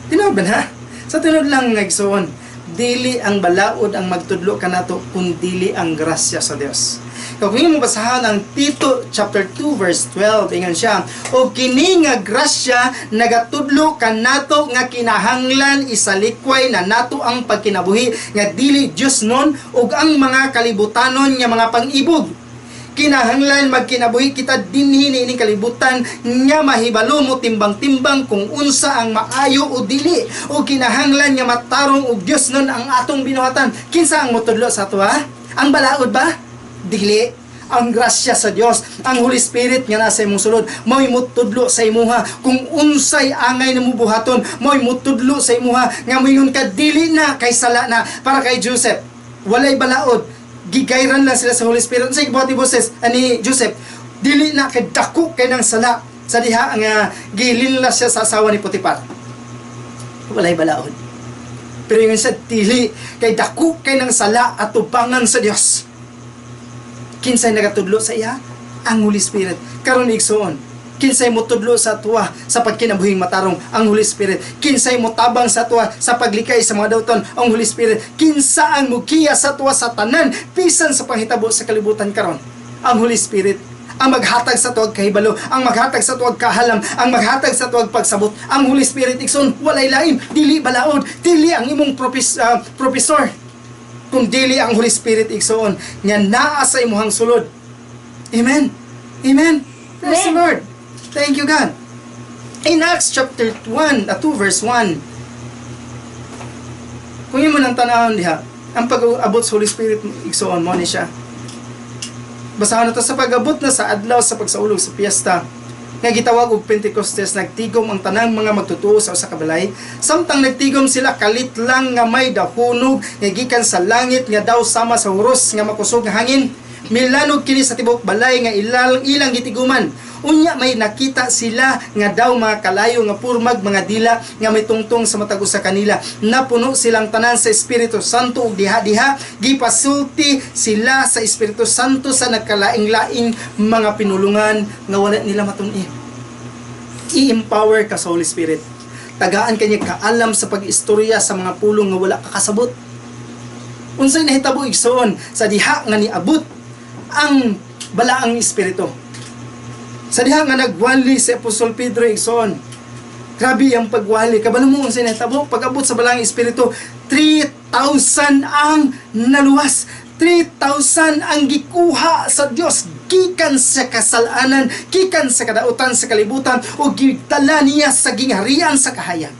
Tinuod ba na? Sa tinuod lang, igsoon, dili ang balaod ang magtudlo kanato kun dili ang grasya sa Dios. Kung imo basahan ang Tito chapter 2 verse 12, ingon siya, "O kini nga grasya nagatudlo kanato nga kinahanglan isalikway na nato ang pagkinabuhi nga dili Diosnon ug ang mga kalibutanon nga mga pang-ibog. Kinahanglan magkinabuhi kita dinhi niining kalibutan nga mahibalo mo timbang-timbang kung unsa ang maayo o dili, o kinahanglan nga matarong og Diosnon ang atong binuhatan." Kinsa ang motudlo sa ato, ha? Ang balaod ba? Dili. Ang grasya sa Dios, ang Holy Spirit nga nasa imong sulod, mao'y mutudlo sa imuha kung unsay angay na buhaton, mao'y mutudlo sa imuha nga moingon ka, "Dili na kay sala na." Para kay Joseph, walay balaod, gigayran lang sila sa Holy Spirit. Unsay gibuhat ni Moses ani Joseph? "Dili na kay dako kay ng sala," sa diha nga gilinla siya sa asawa ni Potifar. Walay balaod. Pero ingon siya, "Dili kay dako kay ng sala at tubangan sa Dios." Kinsay nagatudlo sa iya? Ang Holy Spirit. Karon, igsoon, kinsay motudlo sa atoa sa pagkinabuhing matarong? Ang Holy Spirit. Kinsay motabang sa atoa sa paglikay sa mga dauton? Ang Holy Spirit. Kinsa ang mugiya sa atoa sa tanan bisan sa panghitabo sa kalibutan karon? Ang Holy Spirit. Ang maghatag sa atoag kahibalo, ang maghatag sa atoag kahalam, ang maghatag sa atoag pagsabot, ang Holy Spirit, igsoon, walay lain, dili balaod, dili ang imong professor, kung dili ang Holy Spirit, igsoon, nga naa sa imuhang sulod. Amen. Amen. Praise the Amen. Lord. Thank you, God. In Acts chapter 1, 2 verse 1, kung imo nang tanawon diha, ang pag-abot sa Holy Spirit, igsoon, mo ni siya. Basahan na to: "Sa pag-abot na sa adlaw sa pagsaulog sa piyesta, nga gitawag og Pentecostes, nagtigom ang tanang mga magtutuo sa usa ka balay. Samtang nagtigom sila, kalit lang nga may dahunog nga gikan sa langit nga daw sama sa huros nga makusog nga hangin. Milanog kini sa tibuok balay nga ilang ilang gitiguman. Unya may nakita sila nga daw mga kalayo nga purmag mga dila nga may tungtong sa matag usa kanila. Napuno silang tanan sa Espiritu Santo ug diha-diha gipasulti sila sa Espiritu Santo sa nagkalaing-laing mga pinulungan nga wala nila matun-i." I-empower ka sa Holy Spirit. Tagaan kanya kaalam sa pag-istorya sa mga pulong nga wala ka kasabot. Unsay nahitabo, igsoon, sa diha nga niabot ang balaang espiritu? Sa diha nga nagwali si Apostol Pedro, igsoon. Grabe ang pagwali. Kabalo mo unsay nahitabo? Pag-abot sa balaang espiritu, 3,000 ang naluwas. 3,000 ang gikuha sa Dios gikan sa kasalanan, gikan sa kadautan sa kalibutan o gidala niya sa gingharian sa kahayag.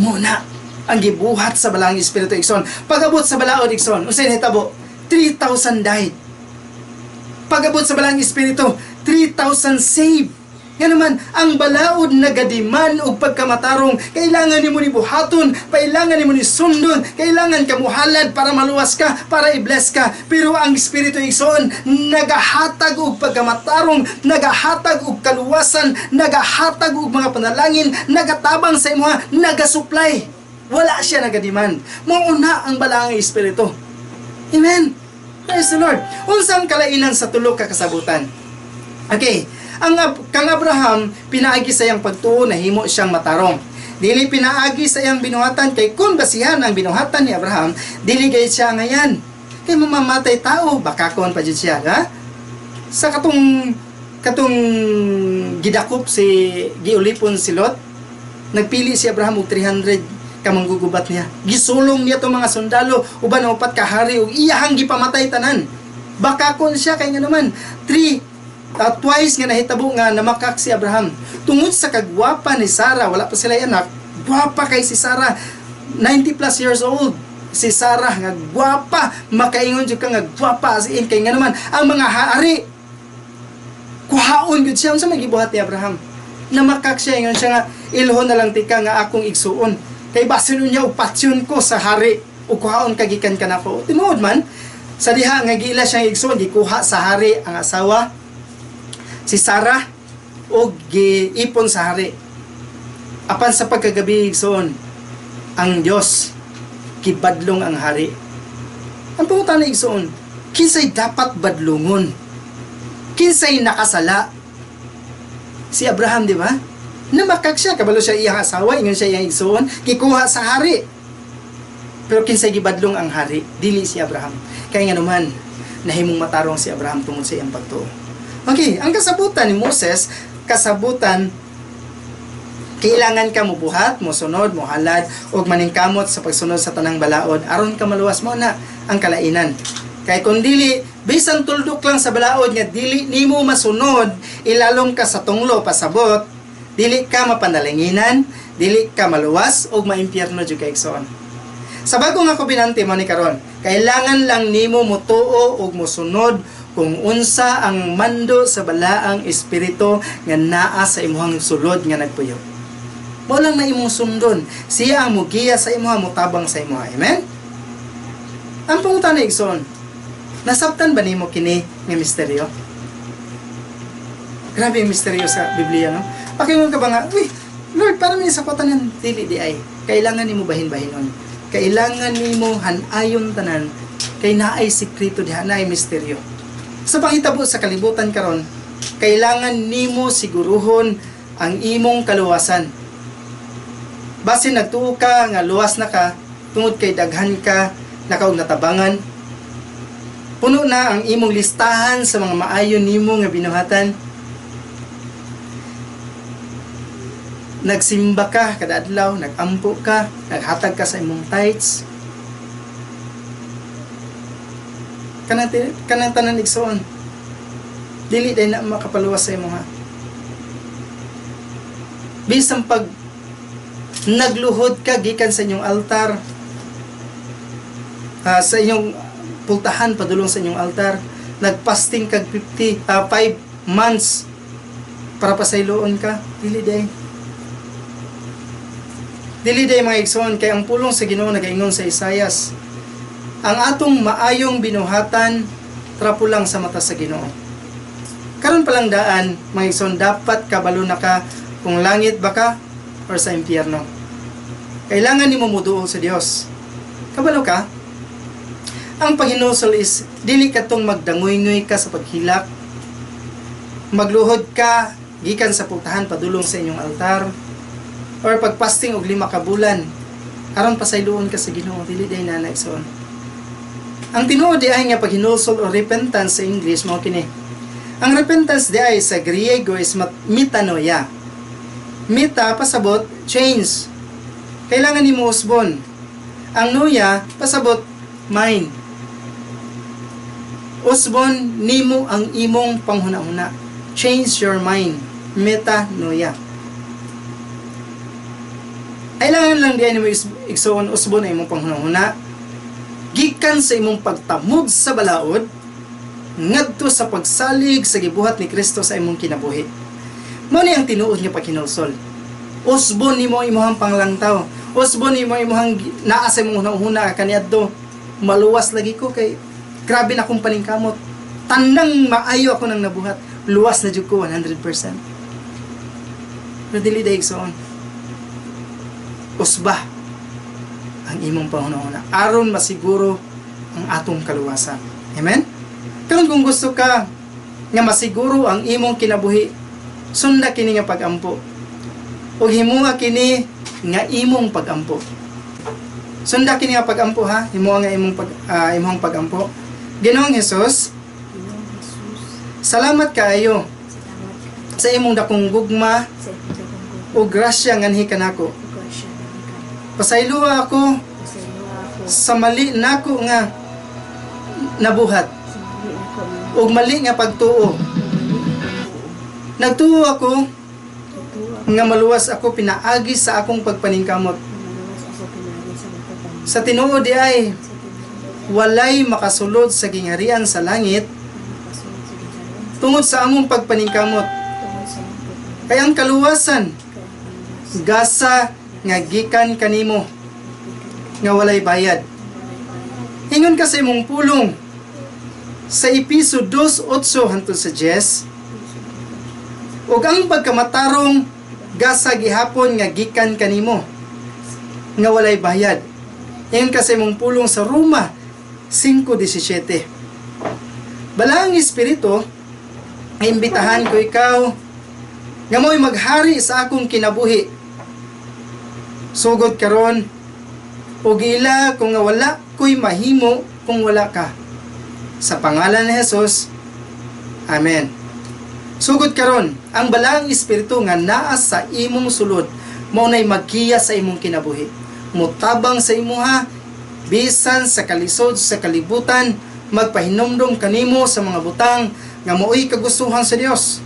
Muna ang gibuhat sa balaang espiritu, igsoon. Pag-abot sa balaod, igsoon, unsay nahitabo? 3,000 died. Pag-abot sa balaang espiritu, 3,000 saved. Nga naman, ang balaod nagadiman og pagkamatarong, kailangan nimo ni buhaton, kailangan nimo ni sundon, kailangan ka muhalad para maluwas ka, para i-bless ka. Pero ang Espiritu, igsoon, nagahatag og pagkamatarong, nagahatag og kaluwasan, nagahatag og mga panalangin, nagatabang sa imuha, nagasupply. Wala siya nagadiman. Mao na ang balaang Espiritu. Amen. Praise the Lord. Unsang kalainan sa tulo ka kasabutan? Okay, ang kang Abraham, pinaagi sa iyang pagtuo nahimo siyang matarong. Dili pinaagi sa iyang binuhatan, kay kung basihan ang binuhatan ni Abraham, dili gayud siya angayan. Kay mamamatay tao, bakakon pa jud siya, ha? Sa katong katong gidakop si giulipon si Lot, nagpili si Abraham og 300 ka manggugubat niya. Gisulong niya tong mga sundalo uban ang upat ka hari ug iyahang gipamatay tanan. Bakakon siya kay nga naman three twice nga nahitabo nga namakak si Abraham. Tungod sa kagwapa ni Sarah, wala pa sila anak, gwapa kay si Sarah, 90 plus years old. Si Sarah nga gwapa, makaingon jud ka nga gwapa, as in, kay nga naman ang mga hari kuhaon gud siya. Unsa may gibuhat ni Abraham? Namakak siya, ingon siya nga, "Ilhon na lang tika nga akong igsuon. Kay basin niya og patyon ko sa hari ug kuhaon ka gikan kanako." Tinuod man, sa diha nga giila siyang igsuon, gikuha sa hari ang asawa, si Sarah, ug giipon sa hari. Apan sa pagkagabi, igsuon, ang Dios gibadlong ang hari. Ang pangutana, igsuon, kinsay dapat badlungon? Kinsay nakasala? Si Abraham, di ba? Namakak siya, kabalo siya iyang asawa, ingon siya iyang igsuon, gikuha sa hari. Pero kinsay gibadlong ang hari? Dili si Abraham. Kaya nga naman, nahimong matarong si Abraham tungod sa iyang pagtuo. Okay, ang kasabutan ni Moses, kasabutan, kailangan ka mubuhat, mosunod, mohalad, ug maningkamot sa pagsunod sa tanang balaod aron ka maluwas. Mo na ang kalainan. Kay kung dili, bisan tuldok lang sa balaod nga dili nimo masunod, ilalom ka sa tunglo, pasabot, dili ka mapanalanginan, dili ka maluwas ug maimpyerno jud ka, igsoon. Sa bago nga kobinante mo ni karon, kailangan lang nimo mutuo ug mosunod kung unsa ang mando sa Balaang Espiritu nga naa sa imuhang sulod nga nagpuyo. Mo lang na imong sundon. Siya ang mugiya sa imuha, mutabang sa imuha. Amen? Ang pangutana, igsoon, nasabtan ba nimo kini nga misteryo? Grabe ang misteryo sa Biblia, no? Pakingon ka ba nga, "Uy, Lord, para may sa tanan"? Dili di ay. Kailangan nimo bahin-bahinon. Kailangan nimo hanayon tanan kay naay sekreto diha, naay misteryo. Sa panghitabo sa kalibutan karon, kailangan nimo siguruhon ang imong kaluwasan. Basin nagtuo ka nga luwas na ka tungod kay daghan ka nakaog natabangan. Puno na ang imong listahan sa mga maayo nimo nga binuhatan. Nagsimba ka kada adlaw, nagampo ka, naghatag ka sa imong tithes. Kanang tanan, igsoon, dili day na makapaluwas sa imo ha. Bisan pag nagluhod ka gikan sa inyong altar, sa inyong pultahan padulong sa inyong altar, nagfasting kag 50 5 months para pasayloon ka, dili day. Dili day, mga igsoon, kay ang pulong sa Ginoo nagaingon sa Isayas, ang atong maayong binuhatan trapo lang sa mata sa Ginoo. Karon pa lang daan, mga igsoon, dapat kabalo na ka kung langit ba ka or sa impyerno. Kailangan nimo muduol sa Dios. Kabalo ka? Ang paghinulsol is dili katong magdangoy-ngoy ka sa paghilak, magluhod ka gikan sa pultahan padulong sa inyong altar, or pagpasting og 5 ka bulan aron pasayloon ka sa Ginoo. Dili day na, igsoon. Ang tinuod di ay nga paghinulsol o repentance sa English mao kini. Ang repentance di ay sa Griego is metanoia. Meta pasabot change. Kailangan nimo usbon. Ang noia pasabot mind. Usbon nimo ang imong panghuna-huna. Change your mind. Metanoia. Kailangan lang di ay nimo, igsoon, usbon ang imong panghuna-huna gikan sa imong pagtamod sa balaod ngadto sa pagsalig sa gibuhat ni Kristo sa imong kinabuhi. Mao ni ang tinuod nga paghinulsol. Usbon nimo ang imong panglangtaw. Usbon nimo ang imong naa sa imong hunahuna kaniadto. "Maluwas lagi ko kay grabe na akong paningkamot. Tanang maayo ako nang nabuhat. Luwas na jud ko 100%." Pero dili day, igsoon. Usba ang imong panghuna-huna aron masiguro ang atong kaluwasan. Amen? Karon, kung gusto ka nga masiguro ang imong kinabuhi, sunda kini nga pagampo. Ug himuha kini nga imong pagampo. Sunda kini nga pagampo ha, imo nga imong pagampo. Ginoong Hesus, Ginoong Jesus, salamat kaayo salamat ka sa imong dakong gugma sa imong dakong gugma ug grasya nganhi kanako. ug grasya nganhi kanako. Pasayloa ako Pasayloa ako sa mali nako nga nabuhat sa mali nako nga ug mali nga pagtuo. ug mali nga pagtuo. Nagtuo ako Nagtuo ako nga maluwas ako pinaagi sa akong pagpaningkamot. nga maluwas ako pinaagi sa akong pagpaningkamot. Sa tinuod di ay Sa tinuod walay makasulod sa gingharian sa langit ang makasulod sa gingharian sa tungod sa among pagpaningkamot. tungod sa imong pagpaningkamot. Kay ang kaluwasan Kay ang kaluwasan gasa nga gikan kanimo gikan nga walay bayad. kanimo walay bayad. Ingon ka sa imong pulong sa Episo 2:8 hangtod sa 10, ug ang pagkamatarong gasa gihapon nga gikan kanimo nga walay bayad. Ingon ka sa imong pulong sa Roma 5:17. Balaang Espiritu, imbitahan ko ikaw nga mo'y maghari sa akong kinabuhi. Sugod karon ug ila kung nga wala ko'y mahimo kung wala ka. Sa pangalan ni Jesus. Amen. Sugod karon, ang Balaang Espiritu nga naa sa imong sulod mao nay maggiya sa imong kinabuhi. Mutabang sa imuha bisan sa kalisod sa kalibutan, magpahinumdom kanimo sa mga butang nga maoy kagustuhan sa Dios.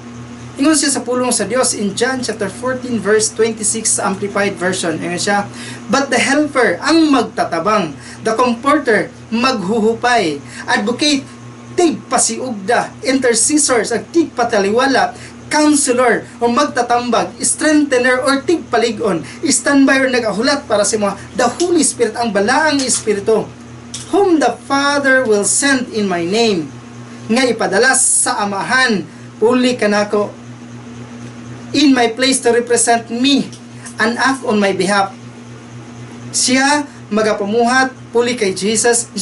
Ingon siya sa pulong sa Dios in John chapter 14 verse 26 sa Amplified Version. Ingon siya, "But the Helper," ang magtatabang, "the Comforter," maghuhupay, "Advocate," tigpasiugda, "Intercessors," ag tigpataliwala, "Counselor," o magtatambag, "Strengthener," or tigpalig-on, "Standby," or nagahulat para sa mga, the Holy Spirit, ang Balaang Espiritu, "whom the Father will send in my name," nga ipadala sa Amahan puli kanako, "in my place to represent me and act on my behalf." Siya magapamuhat puli kay Jesus.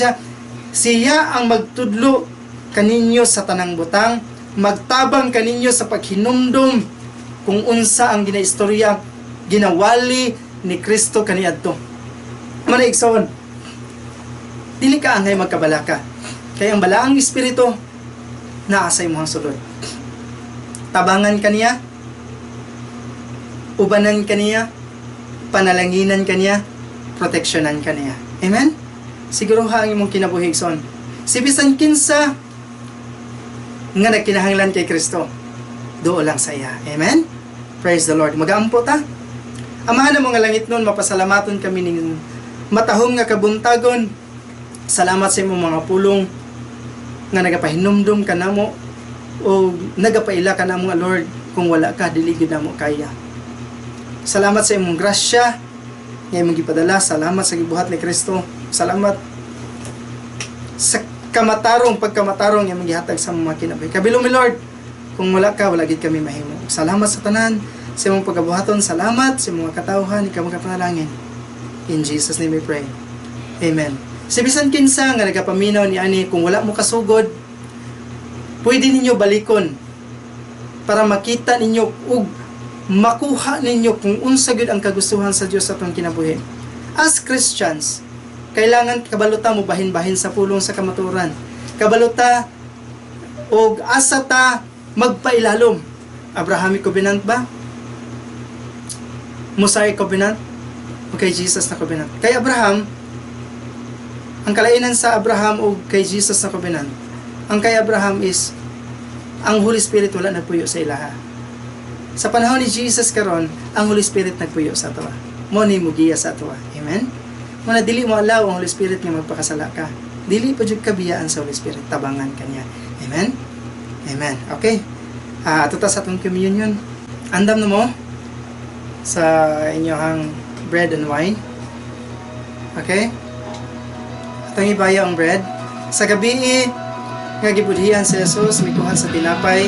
Siya ang magtudlo kaninyo sa tanang butang, magtabang kaninyo sa paghinumdom kung unsa ang ginaistorya, ginawali ni Kristo kaniadto. Mao na, igsoon, dili ka angay magkabalaka. Kay ang Balaang Espiritu naa sa imong sulod. Tabangan kaniya, ubanan kaniya, panalanginan kaniya, proteksyonan kaniya. Amen? Siguro ha ang imong kinabuhi, igsoon. Si bisan kinsa nga nagkinahanglan kay Kristo, duol lang sa iya. Amen? Praise the Lord. Magaampo ta. Amahan namo nga langitnon, mapasalamaton kami ning matahom nga kabuntagon. Salamat sa imong mga pulong nga nagapahinumdum kanamo o nagapaila kanamo nga, Lord, kung wala ka, dili gyud namo kaya. Salamat sa imong grasya nga imong gipadala. Salamat sa gibuhat ni Kristo. Salamat sa kamatarong, pagkamatarong nga imong gihatag sa mga kinabuhi. Kabilo mi, Lord, kung wala ka, wala gid kami mahimo. Salamat sa tanan sa imong pagabuhaton. Salamat sa imong katawhan. Ikaw makapanalangin. In Jesus' name we pray. Amen. Si bisan kinsa nga nagapaminaw ni ani, kung wala mo kasugod, pwede ninyo balikon para makita ninyo ug makuha ninyo kung unsa gyud ang kagustuhan sa Dios sa atong kinabuhi. As Christians, kailangan kabalo ta mo bahin-bahin sa pulong sa kamatuoran. Kabalo ta og asa ta magpailalom. Abrahamic covenant ba? Mosaic covenant? O kay Jesus na covenant? Kay Abraham, ang kalainan sa Abraham o kay Jesus na covenant, ang kay Abraham is ang Holy Spirit wala nagpuyo sa ilaha. Sa panahon ni Jesus karon, ang Holy Spirit nagpuyo sa atoa. Mao ni mugiya sa atoa. Amen? Mao na dili mo allow ang Holy Spirit nga magpakasala ka. Dili pa jud ka biyaan sa Holy Spirit, tabangan ka niya. Amen? Amen. Okay. Ah, ato ta sa atong communion. Andam na mo sa inyong bread and wine. Okay? Atong ibaya ang bread. Sa gabi nga gibudhian si Jesus, mikuha sa tinapay.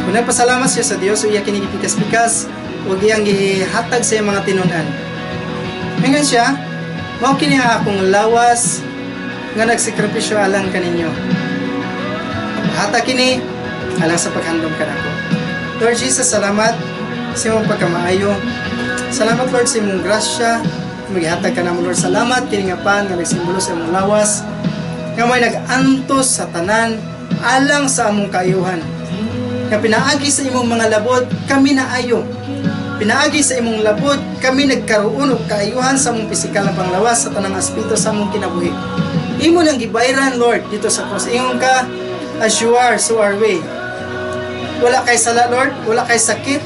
Kung nagpasalamat siya sa Dios, iya kini gipikas-pikas ug iyang gihatag sa iyang mga tinun-an. Mingon siya, "Mao kini ang akong lawas nga nagsakripisyo alang kaninyo. Buhata kini alang sa paghandom kanako." Lord Jesus, salamat sa imong pagkamaayo. Salamat, Lord, sa imong grasya. Maghatag ka namo, Lord. Salamat kini nga pan nga nagsimbolo sa imong lawas nga may nag-antos sa tanan alang sa among kaayuhan. Nga pinaagi sa imong mga labot, kami naayo. Pinaagi sa imong labot, kami nagkaroon og kaayuhan sa among pisikal na panglawas sa tanang aspeto sa among kinabuhi. Imo nang gibayran, Lord, dito sa cross. Ingon ka, "As you are, so are we." Wala kay sala, Lord. Wala kay sakit.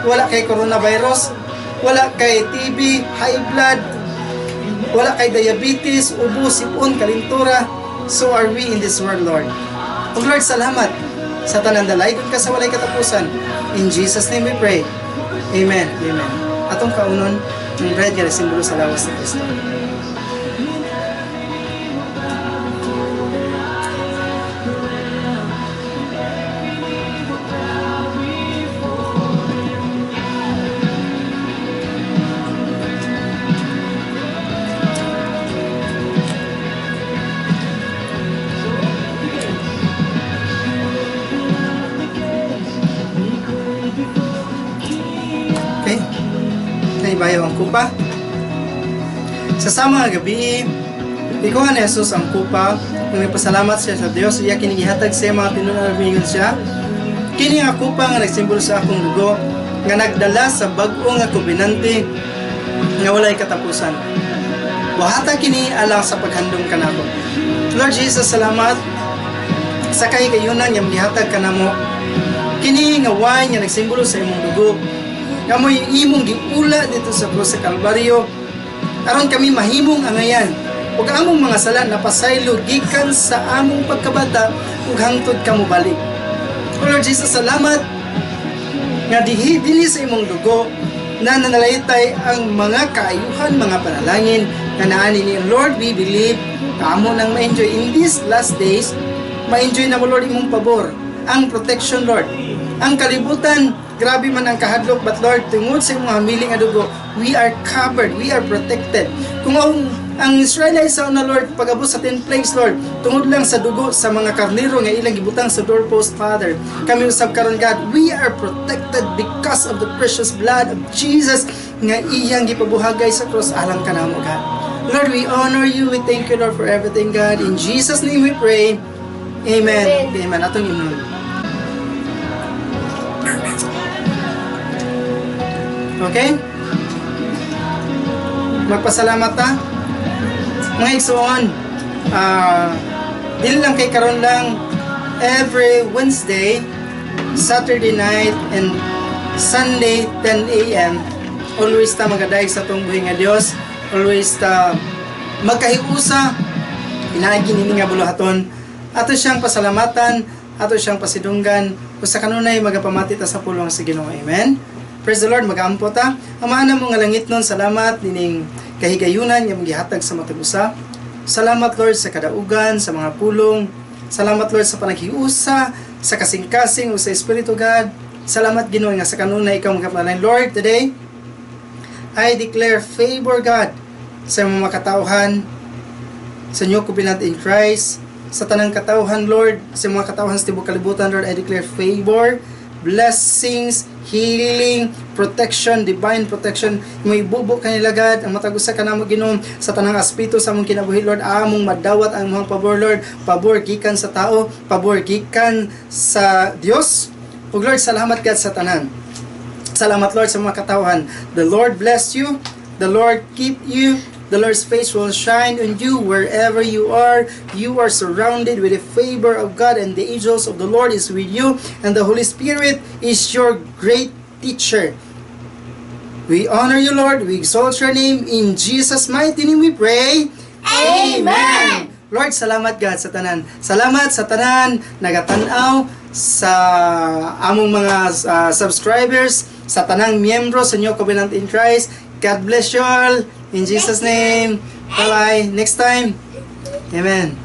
Wala kay coronavirus. Wala kay TB, high blood. Wala kay diabetes, ubo, sipon, kalintura. So are we in this world, Lord. Ug Lord, salamat sa tanan, dalaygon ka sa walay katapusan. In Jesus' name we pray. Amen. Amen. Atong kaunon ang bread nga simbolo sa lawas ni Kristo. Okay? Naibayaw ang kupa. Sa sama nga gabi, ikuha ni Jesus ang kupa. Nung nagpasalamat siya sa Dios, iya kini gihatag sa mga tinunan, miingon siya, "Kini nga kupa nga nagsimbolo sa akong dugo nga nagdala sa bag-o nga kobenante nga walay katapusan. Buhata kini alang sa paghandom kanako." Lord Jesus, salamat sa kahigayunan nga gihatag kanamo. Kini nga wine nga nagsimbolo sa imong dugo nga mo'y imong giula dito sa krus sa Kalbaryo aron kami mahimong angayan ug among mga sala napasaylo gikan sa among pagkabata ug hangtod ka mobalik. O Lord Jesus, salamat nga dihi dinhi sa imong dugo na nanalaytay ang mga kaayuhan, mga panalangin nga naani ni. Lord, we believe kamo nang ma-enjoy in these last days, ma-enjoy na mo, Lord, imong pabor, ang protection, Lord. Ang kalibutan, grabe man ang kahadlok, but Lord, tungod sa imong hamili nga dugo, we are covered, we are protected. Kung ang Israelites sa una, Lord, pag-abot sa 10 plagues, Lord, tungod lang sa dugo sa mga karnero nga ilang gibutang sa doorpost, Father. Kami usab karon, God, we are protected because of the precious blood of Jesus nga iyang gipabuhagay sa cross alang kanamo, God. Lord, we honor you. We thank you, Lord, for everything, God. In Jesus' name we pray. Amen. Amen. Atong imnon. Okay? Magpasalamat ta. Mga igsoon, dili lang kay karon lang, every Wednesday, Saturday night, and Sunday 10 a.m. Always ta magadayeg sa atong buhi nga Dios. Always ta magkahiusa pinaagi nini nga buluhaton. Ato siyang pasalamatan, ato siyang pasidunggan, ug sa kanunay magapamati ta sa pulong sa Ginoo. Amen. Praise the Lord, magaampo ta. Amahan namo nga langitnon, salamat nining kahigayunan nga gihatag sa matag usa. Salamat, Lord, sa kadaugan, sa mga pulong. Salamat, Lord, sa panaghiusa, sa kasing-kasing ug sa Espiritu, God. Salamat, Ginoo, nga sa kanunay ikaw magapanalang. Lord, today I declare favor, God, sa mga katauhan sa New Covenant in Christ, sa tanang katauhan, Lord, sa mga katauhan sa tibuok kalibutan, Lord, I declare favor, blessings, healing, protection, divine protection. May ibubo kanila, God, ang matag usa kanamo, Ginoo, sa tanang aspeto sa among kinabuhi, Lord, among madawat ang imong pabor, Lord, pabor gikan sa tao, pabor gikan sa Dios. Ug Lord, salamat, God, sa tanan. Salamat, Lord, sa mga katauhan. The Lord bless you. The Lord keep you. The Lord's face will shine on you wherever you are. You are surrounded with the favor of God, and the angels of the Lord is with you, and the Holy Spirit is your great teacher. We honor you, Lord. We exalt your name. In Jesus' mighty name we pray. Amen. Lord, salamat, God, sa tanan. Salamat sa tanan nagatanaw sa among mga subscribers, sa tanang miyembro sa New Covenant in Christ. God bless you all. In Jesus' name. Bye-bye. Next time. Amen.